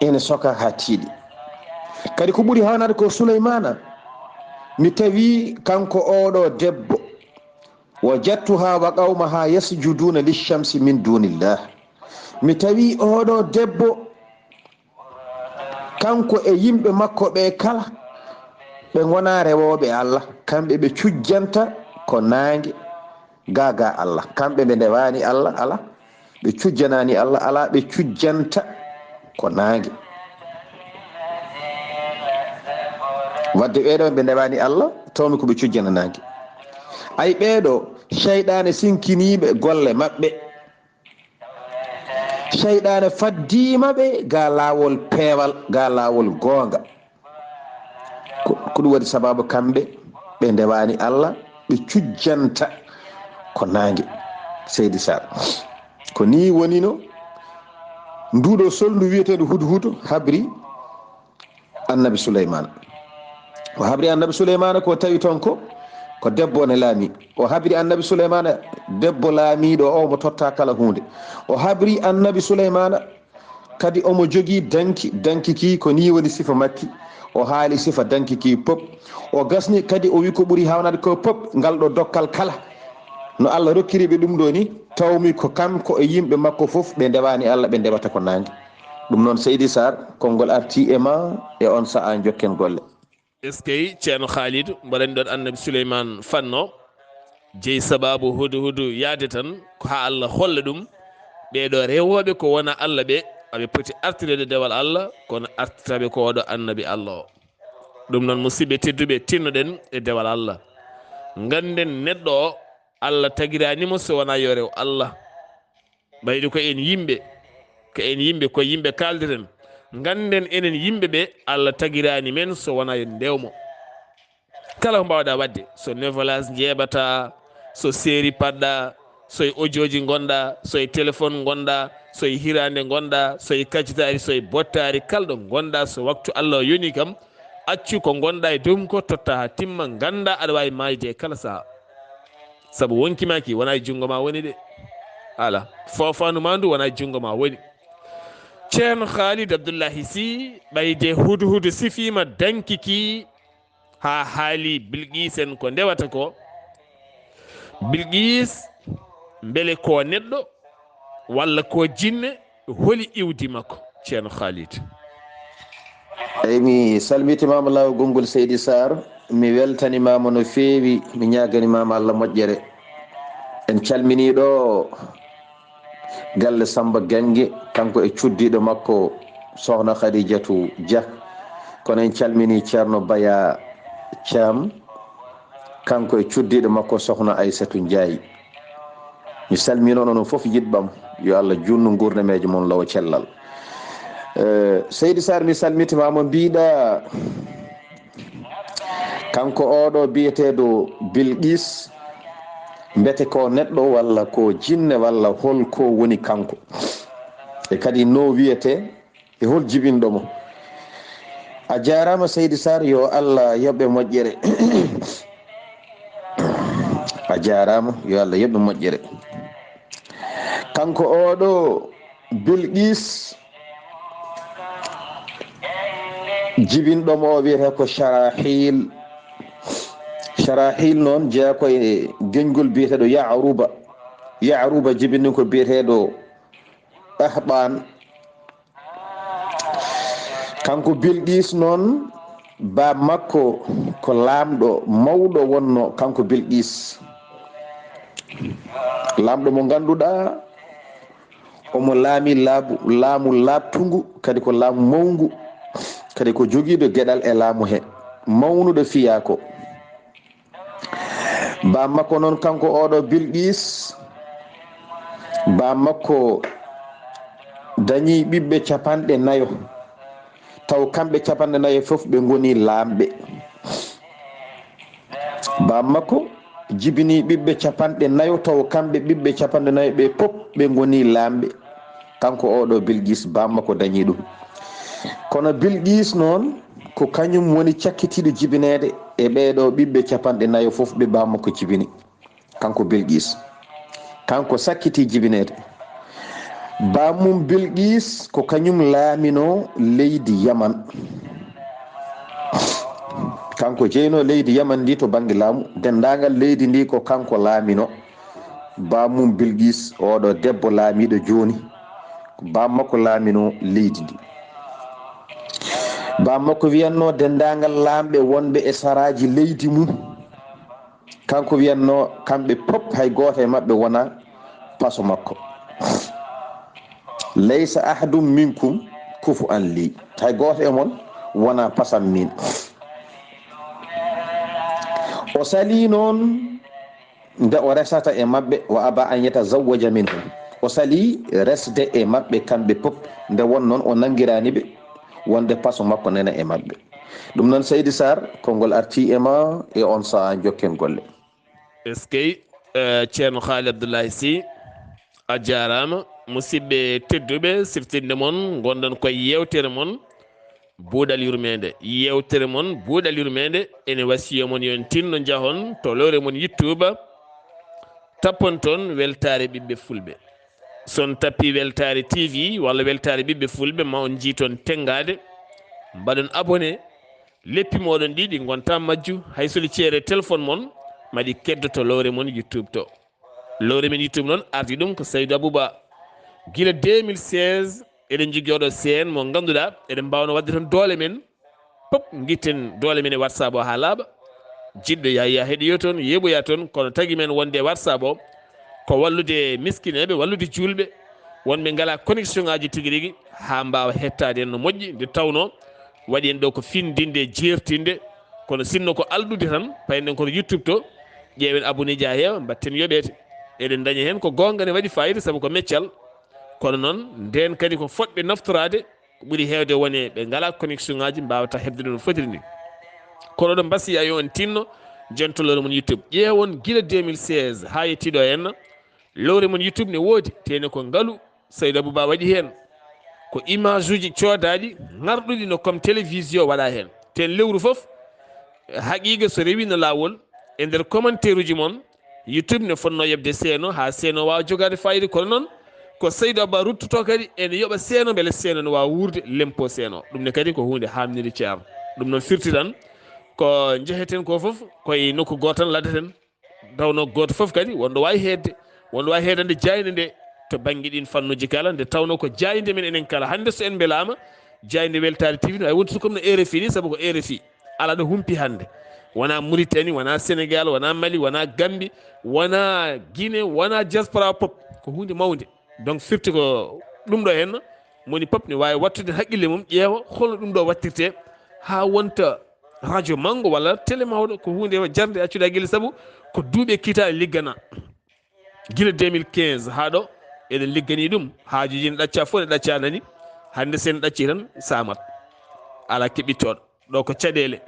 ene soka haa tiiɗi. Kadi ko ɓuri hawnaade ko Suleymaana. Mi tawi kanko oɗo debbo, wajadtuha wa qawmaha yasjuduna lishamsi min dunillah. Mi tawi oɗo debbo, kanko e yimɓe makko ɓe kala, ɓe ngona rewooɓe Allah, kamɓe ɓe cujjanta ko naange, gaa gaa Allah. Kamɓe ɓe ndewaani Allah, ala, ɓe cujjanaani Allah, ala, ɓe cujjanta ko naange. Wadde ɓee ɗoo ɓe ndewaani Allah, tawmi ko ɓe cujjana naange. Ay, ɓee ɗoo, seyɗaane sinkiniiɓe golle maɓɓe. Seyɗaane faddiima ɓe ga laawol peewal, ga laawol goonga. Ko, ko ɗum waɗi sababu kamɓe ɓe ndewaani Allah, ɓe cujjanta ko naange. Seydi Sarr, ko nii wonino nduuɗo solndu wiyeteeɗo Hudhudu habri Annabi Suleymaana. O habri Annabi Suleymaana ko tawi toon ko, ko debbo ne laami. O habri Annabi Suleymaana, debbo laamiiɗo o mo totta kala huunde. O habri Annabi Suleymaana kadi omo jogii danki, danki ki ko nii woni sifa makki. O haali sifa danki ki pop. O gasni kadi o wi ko ɓuri hawnaade ko pop ngal ɗo dokkal kala. No Allah rokkiri ɓe ɗum ɗo ni, tawmi ko kanko e yimɓe makko fof ɓe ndewaani Allah, ɓe ndewata ko naange. Ɗum noon, Seydi Sarr, konngol artii e ma e on sa'a, njokken golle. Eskey, Ceerno Khalid, mbaɗani ɗon Annabi Suleyman fanno. Jeyi sababu Hudhudu yaade tan, ko haa Allah holla ɗum. Ɓee ɗoo rewooɓe ko wona Allah ɓe, aɓe poti artireede dewal Allah, kono artitaɓe ko oɗo Annabi Allah o. Ɗum noon, musidɓe tedduɓe, tinnoɗen e dewal Allah. Ngannden neɗɗo o, Allah tagiraani mo so wonaa yo rew Allah. Ɓayde ko en yimɓe, ko en yimɓe, ko yimɓe kaaldirten. Ngannden enen yimɓe ɓe, Allah tagiraani men so wonaa yo en ndew mo. Kala ko mbaawɗaa waɗde, so nevolage njeeɓataa, so seeri paɗɗaa, so e audioji ngonɗaa, so e téléphone ngonɗaa, so e hiraande ngonɗaa, so e kacitaari, so e bottaari, kala ɗo ngonɗaa, so waktu Allah o yonii kam, accu ko ngonɗaa e dow mum ko, totta haa timma, nganndaa aɗa waawi maayde e kala sahaa. Sabu wonki maa ki wonaa e junngo maa woni de. Alaa, foofaandu maa ndu wonaa e junngo maa woni. Ceerno Khalid Abdullahi Sy, ɓayde Hudhudu sifiima danki ki haa haali Bilqiis en ko ndewata ko. Bilqiis, mbele ko neɗɗo walla ko jinne? Holi iwdi makko, Ceerno Khalid? Eyi, mi salmitimaama laawol gonngol, Seydi Sarr. Mi weltanimaama no feewi, mi ñaaganimaama Allah moƴƴere. En calminii ɗo galle Samba Gannge, kanko e cuddiiɗo makko Sohna Khadijatu Dia. Kono en calminii Ceerno Baya Caam, kanko e cuddiiɗo makko sohna Aysatu Njaay. Mi salmino onon fof yiɗɓam, yo Allah juutnu nguurnameeje mon law cellal. Eh, Seydi Sarr, mi salmitima mo mbiɗa kanko oɗo biyeteeɗo Bilqis, mbete ko neɗɗo walla ko jinne walla hol ko woni kanko? E kadi no wiyete, e hol jibinɗo mo? A jaaraama Seydi Sarr, yo Allah yoɓe moƴƴere. A jaaraama, yo Allah yoɓe moƴƴere. Kanko oɗo Bilqis, jibinɗo mo o wiyete ko Sharahil. Sharahil noon jeyaa ko e geñgol biyeteeɗo Ya'ruba. Ya'ruba jibini ko biyeteeɗo Ahɓaan. Kanko Bilqis noon, baa makko ko laamɗo mawɗo wonno, kanko Bilqis. Laamɗo mo ngannduɗaa, omo laami laabu, laamu laaɓtungu, kadi ko laamu mawngu, kadi ko jogiiɗo geɗal e laamu he, mawnuɗo fiyaako. Baa makko noon, kanko oɗo Bilqis, baa makko dañi ɓiɓɓe capanɗe nayo, taw kamɓe capanɗe nayo fof ɓe ngoni laamɓe. Baa makko jibini ɓiɓɓe capanɗe nayo, taw kamɓe ɓiɓɓe capanɗe nayo ɓe pop ɓe ngoni laamɓe. Kanko oɗo Bilqis, baa makko dañi ɗum. Kono Bilqis noon, ko kañum woni cakkitiiɗo jibineede e ɓeeɗo ɓiɓɓe capanɗe nayo fof ɓe baa makko jibini. Kanko Bilqis, kanko sakkiti jibineede. Baa mum Bilqis ko kañum laamino leydi Yaman. Kanko jeyno leydi Yaman ndi to bannge laamu. Denndaangal leydi ndi ko kanko laamino. Baa mum Bilqis, oɗo debbo laamiiɗo jooni, ko baa makko laamino leydi ndi. Baa makko wiyanno denndaangal laamɓe wonɓe e saraaji leydi mum. Kanko wiyanno kamɓe pop hay gooto e maɓɓe wona paso makko. "Laysa ahadun minkum kufuwan li." Hay gooto e mon wona pasam min. O sali noon nde o resata e maɓɓe, "wa aba an yatazawwaja minhum." O sali resde e maɓɓe kamɓe pop, nde won noon o nanngiraani ɓe wonde paso makko nana e maɓɓe. Ɗum noon, Seydi Sarr, konngol artii e ma e on sahaa, njokken golle. Eskey, eh, Ceerno Haali Abdullahi Sy, a jaaraama. Musidɓe tedduɓe, siftinde mon, ngonɗon koye yeewtere mon, Buuɗal Yurmeende. Yeewtere mon, Buuɗal Yurmeende, ene wasiyo mon yo on tinno njahon to lowre mon YouTube, tappon toon Weltaare Ɓiɓɓe Fulɓe. So on tappii Weltaare T V walla Weltaare Ɓiɓɓe Fulɓe, ma on njii toon tenngaade, mbaɗon abonné. Leppi mooɗon ɗi, ɗi ngonta majju, hay so ɗi ceere téléphone mon, ma ɗi keddoto lowre mon YouTube to. Lowre men YouTube noon, ardi ɗum ko Saydou Abouba. Gila deux mille seize, eɗen njogii oɗo seen mo ngannduɗaa, eɗen mbaawno waɗde toon doole men, pop ngitten doole men e WhatsApp o haa laaɓa. Jiɗɗo Yaya heɗoyo toon, yeeɓoya toon, kono tagi men wonde e WhatsApp o, ko wallude miskineeɓe, wallude juulɓe, wonɓe ngalaa connexion ngaaji tigi rigi, haa mbaawa hettaade en no moƴƴi, nde tawnoo waɗi en ɗo ko findinde, jeertinde, kono sinno ko alɗude tan, payen ɗen koto YouTube to, ƴeewen abonné ji haa heewa, mbatten yoɓeede. Eɗen ndaña heen ko goonga ne waɗi fayida, sabu ko meccal. Kono noon, ndeen kadi ko fotɓe naftoraade, ko ɓuri heewde woni ɓe ngalaa connexion ngaaji, mbaawata heɓde ɗum no fotiri ni. Kono ɗo mbasiya yo on tinno, jentolore mon YouTube. Ƴeewon gila deux mille seize haa yettii ɗo henna, lowre mon YouTube ne woodi, tene ko ngalu Saydou Abouba waɗi heen. Ko image uji coodaaɗi, ŋarɗuɗi no comme télévision waɗa heen. Ten lewru fof, haqiiqa so rewi no laawol, e nder commentaire uji mon, YouTube ne fotnoo yoɓde seeno, haa seeno waawa jogaade fayida. Kono noon, ko Saydou Abba ruttotoo kadi ene yoɓa seeno, mbele seeno ne waawa wuurde, lempo seeno. Ɗum ne kadi ko huunde haamnide, ceerno. Ɗum noon firti tan, ko njeheten ko fof, koye nokku gooto tan laddeten. Tawnoo gooto fof kadi, wonɗo waawi heedde, wonɗo waawi heedande jaaynde nde to bannge ɗiin fannuuji kala, nde tawnoo ko jaaynde men enen kala. Hannde so en mbelaama, jaaynde Weltaare T V no waawi wontude comme no R F I ni, sabu ko R F I. Alaa ɗo humpi hannde. Wonaa Mauritanie, wonaa Sénégal, wonaa Mali, wonaa Gambie, wonaa Guinée, wonaa diaspora pop. Ko huunde mawnde. Donc, firti ko ɗum ɗo henna, moni pop ne waawi wattude haqqille mum, ƴeewa holno ɗum ɗo wattirtee haa wonta radio manngo walla télé mawɗo, ko huunde jarnde accude hakkille, sabu ko duuɓi e kiitaale liggana. Gila deux mille quinze haa ɗo, eɗen ligganii ɗum. Haajuuji ne ɗaccaa fof, ne ɗaccaa nani. Hannde so en ɗaccii tan, saamat. Alaa keɓittooɗo. Ɗo ko caɗeele.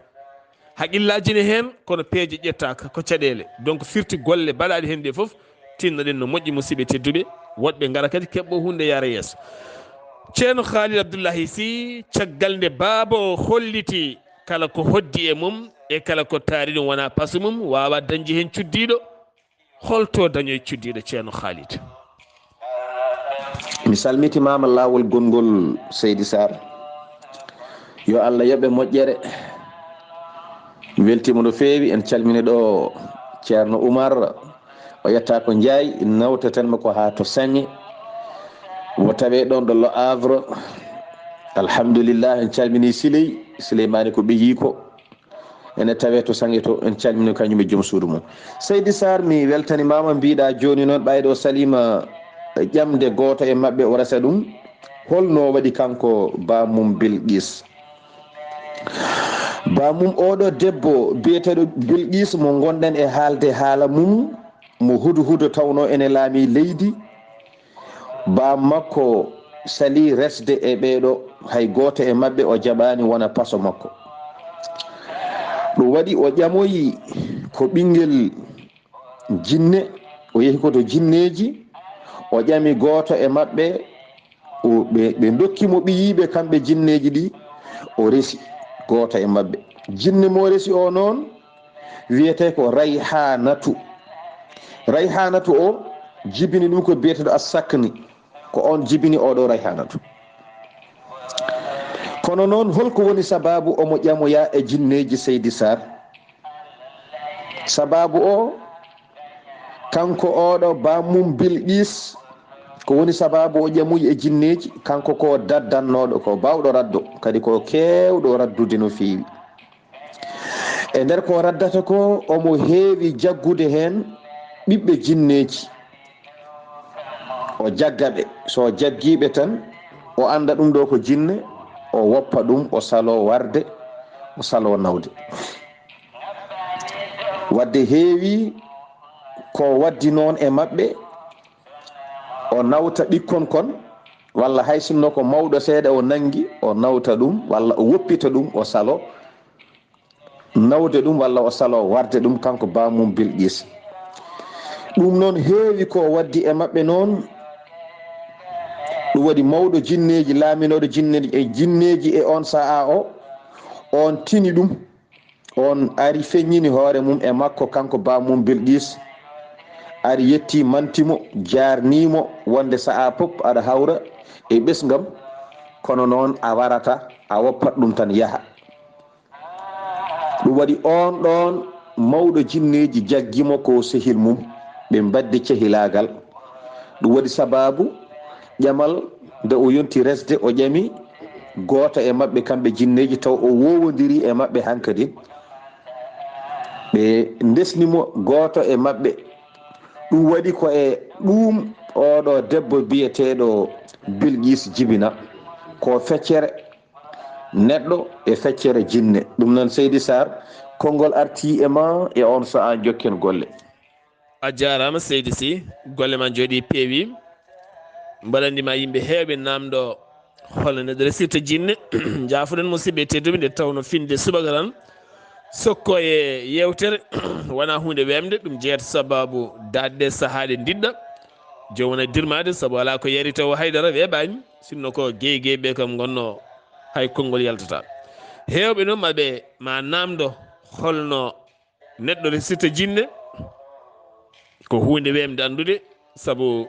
Hakkillaaji ne heen, kono peeje ƴettaaka, ko caɗeele. Donc, firti golle baɗaaɗe heen ɗe fof, tinnoɗen no moƴƴi, musidɓe tedduɓe. Woɗɓe ngara kadi keɓɓo huunde yaara yeeso. Ceerno Khalid Abdullahi Sy, caggal nde baaba o holliti kala ko hoddi e mum e kala ko taari ɗum wonaa paso mum, waawaa dañde heen cuddiiɗo. Holto dañoy cuddiiɗo Ceerno Khalid? Mi salmitimaama laawol gonngol, Seydi Sarr. Yo Allah yoɓe moƴƴere. Mi weltiima no feewi. En calmini ɗo Ceerno Umar. O yetta ko Njaay, nawteten mo ko haa to Saŋe. Mo tawee ɗoon ɗo Le Havre. Alhamdulillah, en calmini Siley. Sileymaani ko ɓeyiiko. Ene tawee to Saŋe to, en calmini kañum e joom suudu mum. Seydi Sarr, mi weltanimaama, mbiɗa jooni noon, ɓayde o saliima ƴamde gooto e maɓɓe, o resa ɗum. Holno waɗi kanko baamum Bilqis? Baamum oɗo debbo biyeteeɗo Bilqis mo ngonɗen e haalde haala mum, mo hudu hudo tawno ene laami leydi, baam makko salii resde e ɓeeɗo, hay gooto e maɓɓe o jaɓaani wona paso makko. Ɗum waɗi o ƴamoyi ko ɓinngel jinne, o yehi ko to jinneeji, o ƴami gooto e maɓɓe, o, ɓe, ɓe ndokki mo ɓiyiiɓe kamɓe jinneeji ɗi, o resi gooto e maɓɓe. Jinne mo resi o noon wiyetee ko Rayhanatu. Rayhanatu o jibini ɗum ko biyeteeɗo Assakni, ko oon jibini oɗo Rayhanatu. Kono noon, holko woni sabaabu omo ƴamoya e jinneeji, Seydi Sarr? Sabaabu o, kanko oɗo baamum Bilqis, ko woni sabaabu o ƴamoyi e jinneeji? Kanko ko daddannooɗo, ko baawɗo raddo, kadi ko keewɗo raddude no feewi. E nder ko raddata ko, omo heewi jaggude heen ɓiɓɓe jinneeji. O jagga ɓe. So o jaggii ɓe tan, o annda ɗum ɗo ko jinne, o woppa ɗum, o saloo warde, o saloo nawde. Wadde heewi ko waddi noon e maɓɓe, o nawta ɓikkon kon, walla hay sinno ko mawɗo seeɗa o nanngi, o nawta ɗum, walla o woppita ɗum, o saloo nawde ɗum, walla o saloo warde ɗum, kanko baamum Bilqis. Ɗum noon heewi ko waddi e maɓɓe noon. Ɗum waɗi mawɗo jinneeji, laaminooɗo jinneeji e jinneeji e oon sahaa o, oon tini ɗum. Oon ari feññini hoore mum e makko, kanko baamum Bilqis. Ari yetti, manti mo, jaarnii mo wonde sahaa pop aɗa hawra e ɓesngam, kono noon a warata, a woppat ɗum tan yaha. Ɗum waɗi oon ɗoon mawɗo jinneeji jaggi mo ko sehil mum, ɓe mbaddi cehilaagal. Ɗum waɗi sabaabu ƴamal, nde o yonti resde, o ƴami gooto e maɓɓe kamɓe jinneeji, taw o woowondirii e maɓɓe hankadi. Ɓe ndesni mo gooto e maɓɓe. Ɗum waɗi ko e ɗum oɗo debbo biyeteeɗo Bilqis jibina, ko feccere neɗɗo e feccere jinne. Ɗum noon, Seydi Sarr, konngol artii e ma e oon sahaa, jokken golle. A jaaraama, Seydi Sy, golle ma njooɗii, peewi. Mbaɗandi ma yimɓe heewɓe naamndo hol no neɗɗo resirta jinne. Njaafoɗen, musidɓe tedduɓe, nde tawno finde subaka tan sokko e yeewtere wonaa huunde weeɓnde, ɗum jeeyata sabaabu daɗde sahaaɗe ndiɗɗa. Joom wona dirmaade, sabu alaa ko yari taw haydara weeɓaani, sinno ko geygeyɓe kam ngonno hay konngol yaltata. Heewɓe noon maɓe ma naamndo holno neɗɗo resirta jinne, ko huunde weeɓnde anndude, sabu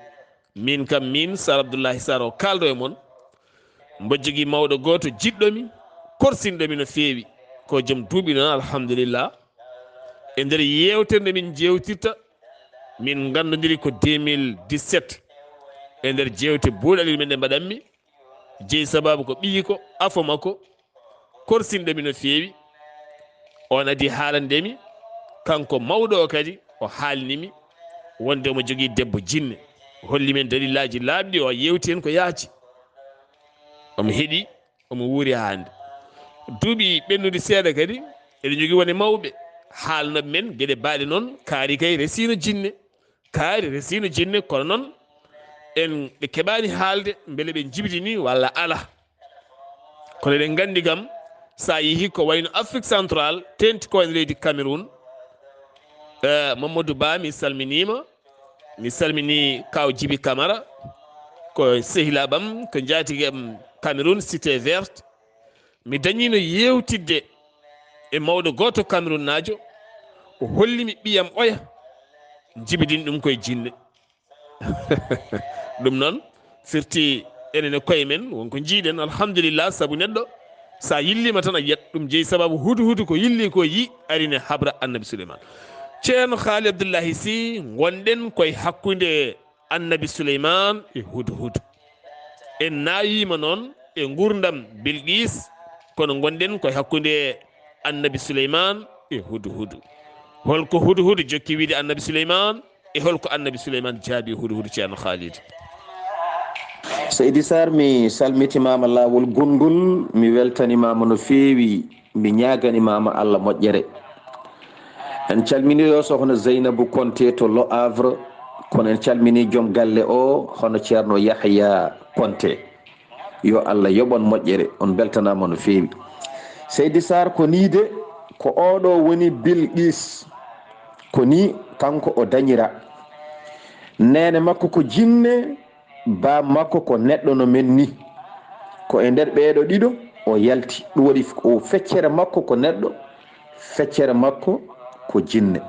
min kam, min Sar Abdullahi Sar o kaaldo e mon, mbo jogii mawɗo gooto jiɗɗo mi, korsinɗo mi no feewi, ko joom duuɓi noon, alhamdulillah. E nder yeewtere nde min njeewtirta, min nganndondiri ko deux mille dix-sept. E nder jeewte buuɗali men ɗe mbaɗanmi, jeyi sabaabu ko ɓiyiiko, afo makko, korsinɗo mi no feewi. On adi haalande mi, kanko mawɗo o kadi, o haalni mi wonde omo jogii debbo jinne. O holli men dalillaaji laaɓɗi, o yeewti heen ko yaaji. Omo heɗi, omo wuuri haa hannde. Duuɓi ɓennuɗi seeɗa kadi, Eɗen njogii wonde mawɓe haalnooɓe men geɗe baaɗe noon, kaari kay resiino jinne. Kaari resiino jinne, kono noon en ɓe keɓaani haalde mbele ɓe njibidini walla alaa. Kono eɗen nganndi kam, so a yehii ko wayno Afrique Central, teeŋti ko wayno leydi Cameroun, eh, Mamadou Ba, mi salminiima, mi salminii Kaaw Jibi Kamara, ko sehilaaɓe am, ko njaatige am Cameroun, Cité Verte. Mi dañiino yeewtidde e mawɗo gooto Cameroun naajo, o holli mi ɓiyam oya, njibidini ɗum koye jinne. Ɗum noon firti enen e koye men, won ko njiiɗen, alhamdulillah, sabu neɗɗo, so a yilliima tan a yiyat ɗum jeyi sababu hudu hudu ko yilli ko yi ari ne habra Annabi Suleyman. Ceerno Haali Abdullahi Si, ngonɗen koye hakkunde Annabi Suleyman e hudu hudu. En naawiima noon e nguurndam Bilqis, kono ngonɗen koye hakkunde Annabi Suleyman e hudu hudu. Holko hudu hudu jokki wiide Annabi Suleyman? E holko Annabi Suleyman jaabi hudu hudu, Ceerno Khalid? Seydi Sarr, mi salmitimaama laawol gonngol, mi weltanimaama no feewi, mi ñaaganimaama Allah moƴƴere. En calmini ɗo sohna Zeynabu Konte to Le Havre, kono en calmini joom galle o, hono Ceerno Yahya Konte. Yo Allah yoɓon moƴƴere, on beltanaama no feewi. Seydi Sarr, ko nii de, ko oɗo woni Bilqis, ko nii kanko o dañira. Neene makko ko jinne, baa makko ko neɗɗo no men ni. Ko e nder ɓeeɗo ɗiɗo o yalti. Ɗum waɗi o feccere makko ko neɗɗo, feccere makko ko jinne.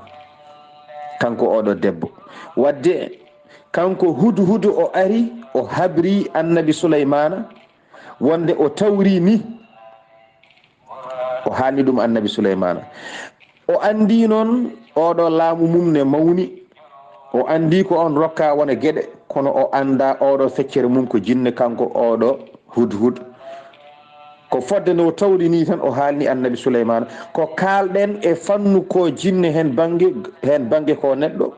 Kanko oɗo debbo. Wadde kanko hudu hudu o ari, o habri Annabi Suleymaana, wonde o tawri ni. O haalni ɗum Annabi Suleymaana. O anndi noon oɗo laamu mum ne mawni. O anndi ko on rokka wona geɗe, kono o annda oɗo feccere mum ko jinne, kanko oɗo hudhud. Ko fodde nde o tawri ni tan o haalni Annabi Suleymaana. Ko kaalɗen e fannu ko jinne heen bannge, heen bannge ko neɗɗo.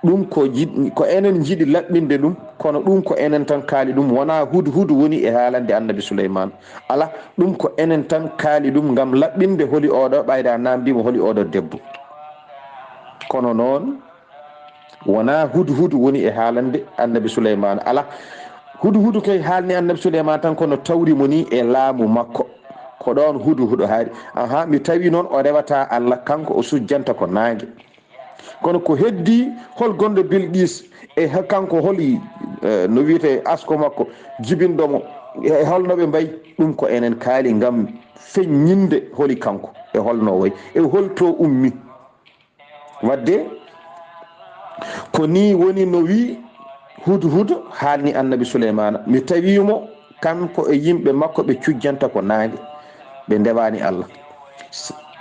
Ɗum ko jiɗ-, ko enen njiɗi laɓɓinde ɗum, kono ɗum ko enen tan kaali ɗum, wonaa hudhud woni e haalande Annabi Suleymaana. Alaa, ɗum ko enen tan kaali ɗum ngam laɓɓinde holi oɗo, ɓayda naamndiima holi oɗo debbo. Kono noon, wonaa hudhud woni e haalande Annabi Suleymaana. Alaa, hudhud kay haalni Annabi Suleymaana tan, kono tawri mo ni e laamu makko. Ko ɗoon hudhud haali. Aha, mi tawi noon o rewata Allah, kanko o sujjanta ko naange. Kono ko heddi, hol gonɗo Bilqis e ha-, kanko holi, eh, no wiyetee asko makko, jibinɗo mo, e holno ɓe mbayi? Ɗum ko enen kaali ngam feññinde holi kanko, e holno o wayi, e holto ummi. Wadde ko nii woni no wi Hudhud haalni Annabi Suleymaana, mi tawi mo kanko e yimɓe makko ɓe cujjanta ko naange, ɓe ndewaani Allah.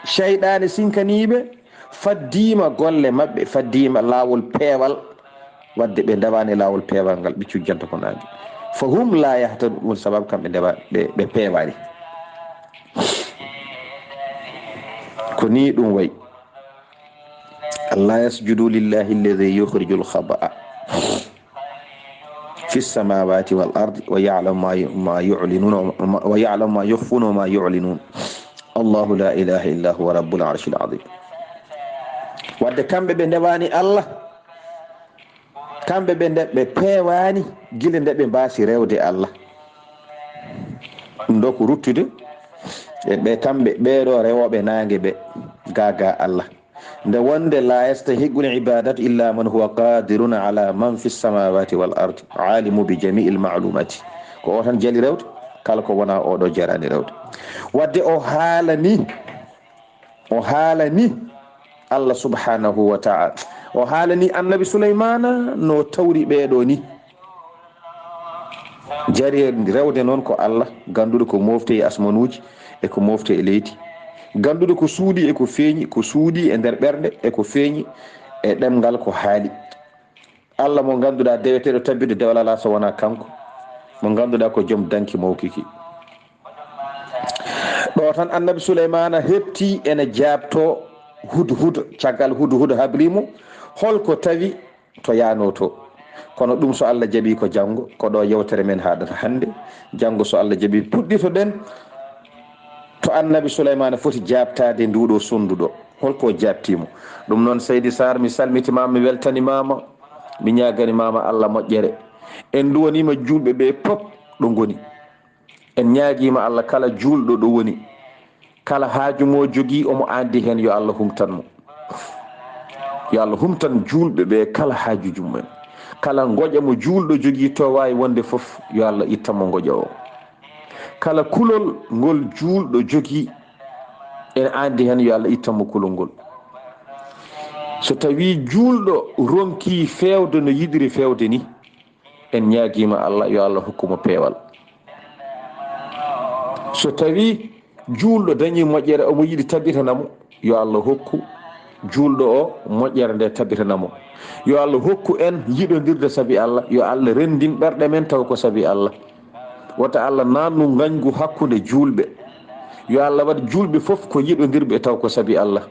Seyɗaane sinkaniiɓe, faddiima golle maɓɓe, faddiima laawol peewal, wadde ɓe ndewaani laawol peewal ngal, ɓe cujjanta ko naange. Fahum laa yahtadun, ɗum sababu kamɓe ndewa-, ɓe, ɓe peewaani. Ko nii ɗum wayi. Alaa yasjudu lillahi alladhi yukhrijul khaba'a fi samawati wal ardi wa ya'lamu ma yu-, ma yu'linuna wa ma, wa ya'lamu ma yukhfuna wa ma yu'linun. Allahu la ilaha illa huwa rabbul arshil azim. Wadde kamɓe ɓe ndewaani Allah, kamɓe ɓe nde ɓe peewaani gila nde ɓe mbaasi rewde Allah. Ɗum ɗo ko ruttude e ɓe kamɓe ɓeeɗo rewooɓe naange ɓe gaagaa Allah. Nde wonde la yastahiqqul ibadatu illa man huwa qadirun ala man fi samawati wal ardi alimu bi jami'il ma'lumati. Ko o tan jali rewde, kala ko wona oɗo jarani rewde. Wadde o haalani, o haalani Allah subhanahu wa ta'ala. O haalani Annabi Sulaymana no tawri ɓeeɗo ni. Jari rewde noon ko Allah, ganduɗo ko mofte e asmanuuji e ko mofte e leydi. Ganduɗo ko suuɗi e ko feeñi, ko suuɗi e nder ɓernde e ko feeñi e ɗemngal ko haali. Allah mo ganduɗa deweteeɗo tabbiɗo dewal alaa so wonaa kanko, mo ganduɗa ko joom danki mawki ki. Ɗo tan Annabi Sulaymana heɓti ene jaabto Hudhud, caggal Hudhud habrimo, holko tawi to yaano to. Kono ɗum so Allah jaɓi ko janngo, ko ɗo yewtere men haɗata hannde. Janngo so Allah jaɓi puɗɗitoɗen To Annabi Suleymaana foti jaabtaade nduuɗo sonnduɗo, holko o jaabtii mo? Ɗum noon, Seydi Saar, mi salmitimaama, mi weltanimaama, mi ñaaganimaama Allah moƴƴere. En nduwaniima juulɓe ɓe pop ɗo ngoni. En ñaagiima Allah kala juulɗo ɗo woni, kala haaju mo jogii omo anndi heen, yo Allah humtan mo. Yo Allah humtan juulɓe ɓe kala haajuuji mumen. Kala ngoƴa mo juulɗo jogii to waawi wonde fof, yo Allah ittan mo ngoƴa o. Kala kulol ngol juulɗo jogii, en anndi heen, yo Allah ittan mo kulol ngol. So tawii juulɗo ronkii feewde no yiɗiri feewde ni, en ñaagiima Allah, yo Allah hokku mo peewal. So tawii juulɗo dañii moƴƴere, omo yiɗi tabitana mo, yo Allah hokku juulɗo o moƴƴere nde tabitana mo. Yo Allah hokku en yiɗondirde sabi Allah, yo Allah renndin ɓerɗe men taw ko sabi Allah. Wota Allah naatnu ngañgu hakkunde juulɓe. Yo Allah waɗ juulɓe fof ko yiɗondirɓe taw ko sabi Allah.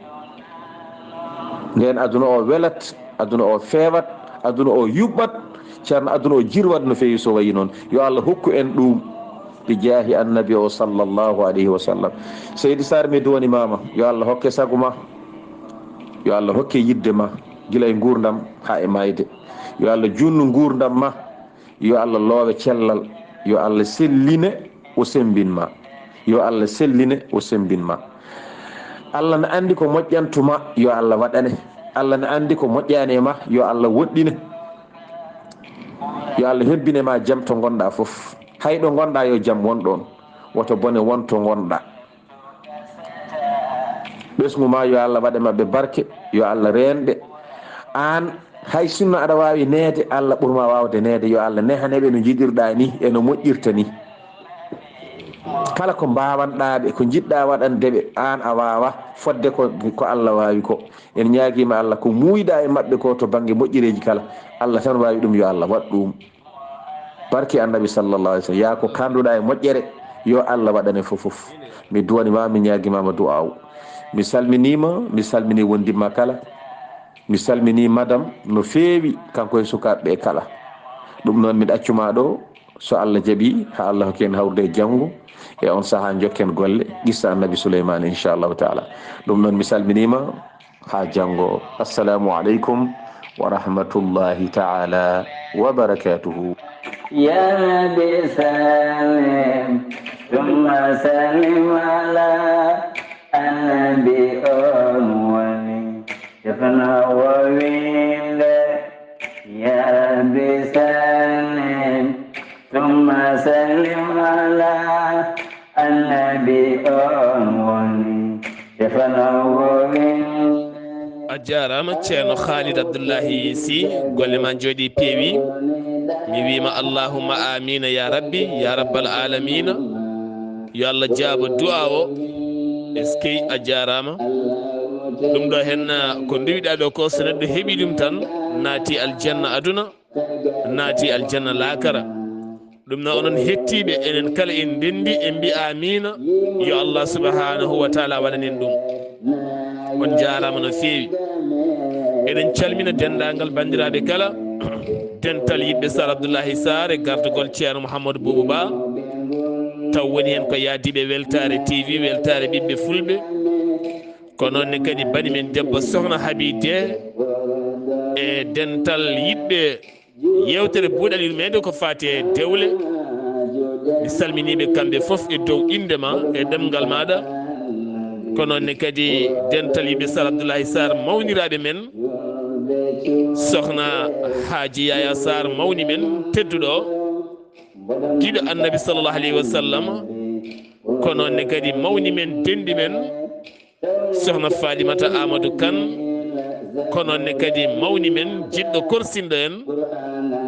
Ndeen aduna o welat, aduna o feewat, aduna o yuɓɓat, ceerno, aduna o jirwat no feewi so wayi noon. Yo Allah hokku en ɗum bi jaahi Annabi o sallallahu alayhi wa sallam. Seydi Saar, mi duwanimaama, yo Allah hokke sago ma, yo Allah hokke yiɗde ma, gila e nguurndam haa e maayde. Yo Allah juutnu nguurndam ma, yo Allah loowe cellal, yo Allah selline o semmbin ma, yo Allah selline o semmbin ma. Allah na anndi ko moƴƴantuma, yo Allah waɗane. Allah na anndi ko moƴƴaani e ma, yo Allah woɗɗine. Yo Allah hebbine ma jam to ngonɗa fof. Hay ɗo ngonɗa yo jam won ɗoon, woto bone won to ngonɗa. Ɓesngu ma yo Allah waɗe maɓɓe barke, yo Allah reen ɓe. Aan hay sinno aɗa waawi neede, Allah ɓur ma waawde neede, yo Allah nehane ɓe no njiɗirɗa ni e no moƴƴirta ni. Kala ko mbaawanɗaa ɓe, ko njiɗɗa waɗande ɓe, aan a waawa fodde ko, ko Allah waawi ko. En ñaagiima Allah ko muuyiɗa e maɓɓe ko to bannge moƴƴereeji kala, Allah tan waawi ɗum, yo Allah waɗ ɗum. Barke Annabi sallallahu alayhi wa sallam, yaa ko kaanduɗa e moƴƴere, yo Allah waɗane fof fof. Mi duwanimaama, mi ñaagimaama du'aaw. Mi salminiima, mi salmini wondimma kala. Mi salmini madam no feewi, kanko e sukaaɓe ɓe kala. Ɗum noon, mi ɗaccuma ɗo, so Allah jaɓi, haa Allah hokki en hawrude e janngo, e on sahaa njokken golle, qissa Annabi Suleymaan, inchallahu taala. Ɗum noon, mi salminiima, haa janngo. Assalamu aleykum wa rahmatullahi taala wa barakatuhu. Ya Rabbi sallim, thumma sallim ala annabi on woni tefno wowinde. Ya Rabbi sallim, thumma sallim ala annabi on woni tefano wowin. A jaaraama, Ceerno Khalid Abdullahi Sy, golle ma njooɗi peewi. Mi wiima allahumma amiina ya rabbi, ya rabbal aalamiina. Yo Allah jaabo du'a o. Eskey, a jaaraama. Ɗum ɗo heen, ko nduwiɗa ɗo ko, so neɗɗo heɓi ɗum tan, naati aljanna aduna, naati aljanna laakara. Ɗum noon, onon hettiiɓe, enen kala en ndenndi, en mbiya amiina. Yo Allah subhanahu wa taala waɗan en ɗum. On njaaraama no feewi. Eɗen calmina denndaangal banndiraaɓe kala, dental yiɗɓe Sar Abdullahi Sar e gardugol Ceerno Mouhamadou Boubou Ba, taw woni heen ko yaadiiɓe Weltaare T V, Weltaare ɓiɓɓe Fulɓe. Ko noon ne kadi bani men debbo Sohna Habi Deh e dental yiɗɓe yeewtere buuɗal yurmeende ko faati e dewle. Mi salminii ɓe kamɓe fof e dow innde ma e ɗemngal maaɗa. Ko noon ne kadi dental yiɗɓe Sar Abdullahi Sar mawniraaɓe men. Sohna Haaji Yaya Sar mawni men tedduɗo, giɗo Annabi sallallahu alayhi wa sallam. Ko noon ne kadi mawni men, denndi men. Sohna Falimata Amadou Kane, ko noon ne kadi mawni men, jiɗɗo korsinɗo en,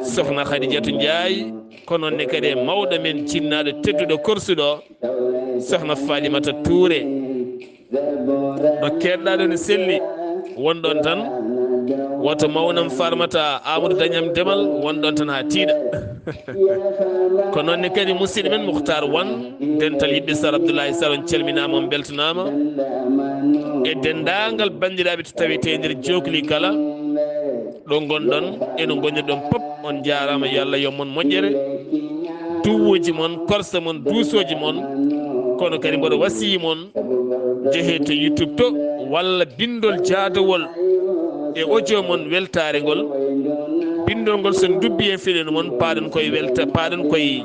Sohna Khadijatou Ndiaye, ko noon ne kadi e mawɗo men, jinnaaɗo tedduɗo korsuɗo, Sohna Falimata Touré. No keedɗa ɗo ne selli, won ɗon tan, woto mawnam Farmata Amadou Dañam Demal, won ɗon tan haa tiiɗa. Ko noon ne kadi musidɗo men Mukhtar Wan, dental yiɗɓe Sar Abdoulaye Sar, on calminaama, on mbeltanaama. E denndaangal banndiraaɓe to tawetee nder jookli kala, ɗo ngonɗon e no ngonirɗon pop, on njaaraama, yo Allah yom mon moƴƴere, duwuuji mon, korsa mon, duusooji mon. Kono kadi mboɗo wasiyi mon, njehee to YouTube to, walla binndol jaadowol e audio mon weltaare ngol. Binndol ngol so dubbi heen fiɗen mon, paaɗen koye welta, paaɗen koye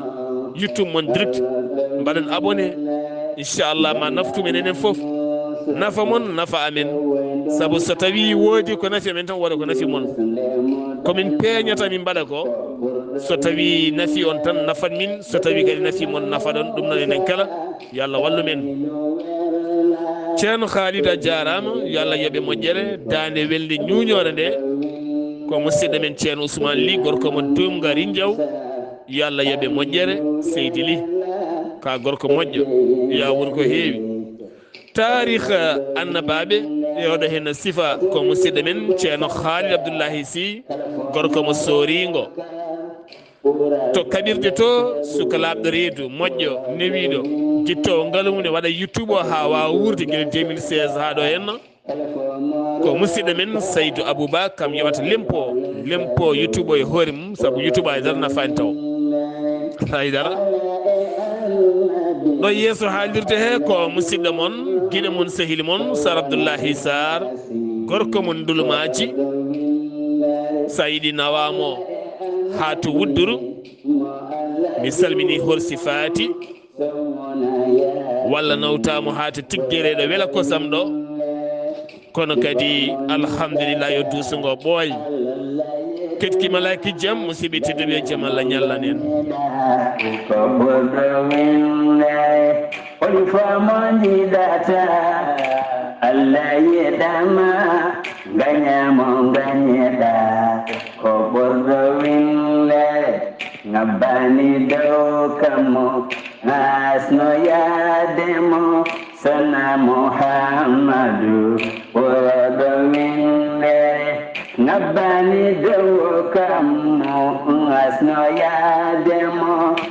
YouTube mon direct, mbaɗen abonné. Inchallah ma naftu men enen fof, nafa mon, nafa amen. Sabu so tawi woodi ko nafi amen tan, wooda ko nafi mon. Komin peeñata min mbaɗa ko, so tawi nafi on tan nafat min, so tawi kadi nafi mon nafat on, ɗum noon enen kala yo Allah wallu men. Ceerno Khalid a jaaraama, yo Allah yoɓe moƴƴere. Daande welnde ñuuñoore nde ko musidɗo men Ceerno Ousmane Ly, gorko mo Dumga Rinjaw. Yo Allah yoɓe moƴƴere, seydi Ly, ka gorko moƴƴo, ya wuro ko heewi. Taarih annabaaɓe, e oɗo heen sifa ko musidɗo men Ceerno Khalid Abdoullahi Sy, gorko mo Sooringo. To kaɓirɗe to, suka laaɓɗo reedu, moƴƴo, newiiɗo, jittoowo ngalu mum, ne waɗa YouTube o haa waawa wuurde gila deux mille seize haa ɗo henno. Ko musidɗo men Saydou Abouba, kam yewata lempo, lempo YouTube o e hoore mum, sabu YouTube haydara nafaani taw. Haydara. Ɗo yeeso haalirde he ko musidɗo mon, giɗo mon, sehil mon, Sar Abdoullahi Sar, gorko mon Ndulmaaji. Sa yiɗi nawamo haa to Wudduru, mi salmini Horsi Faati, walla nawtamo haa to Tiggere ɗo Wela Kosam ɗo. Kono kadi, alhamdulillah, yo duuso ngo ɓooy. Ketki malaaki jam, musidɓe tedduɓe, jam Allah ñallan en. Ko ɓurɗo winde, holi fo mo jiɗata, Allah yeɗama, gañamo gañeɗa. Ko ɓurɗo winde, ngabbani dow kammo, asno yaademo, Sana Muhammadu, ɓurɗo winde, ngabbani dow kammo, asno yaademo.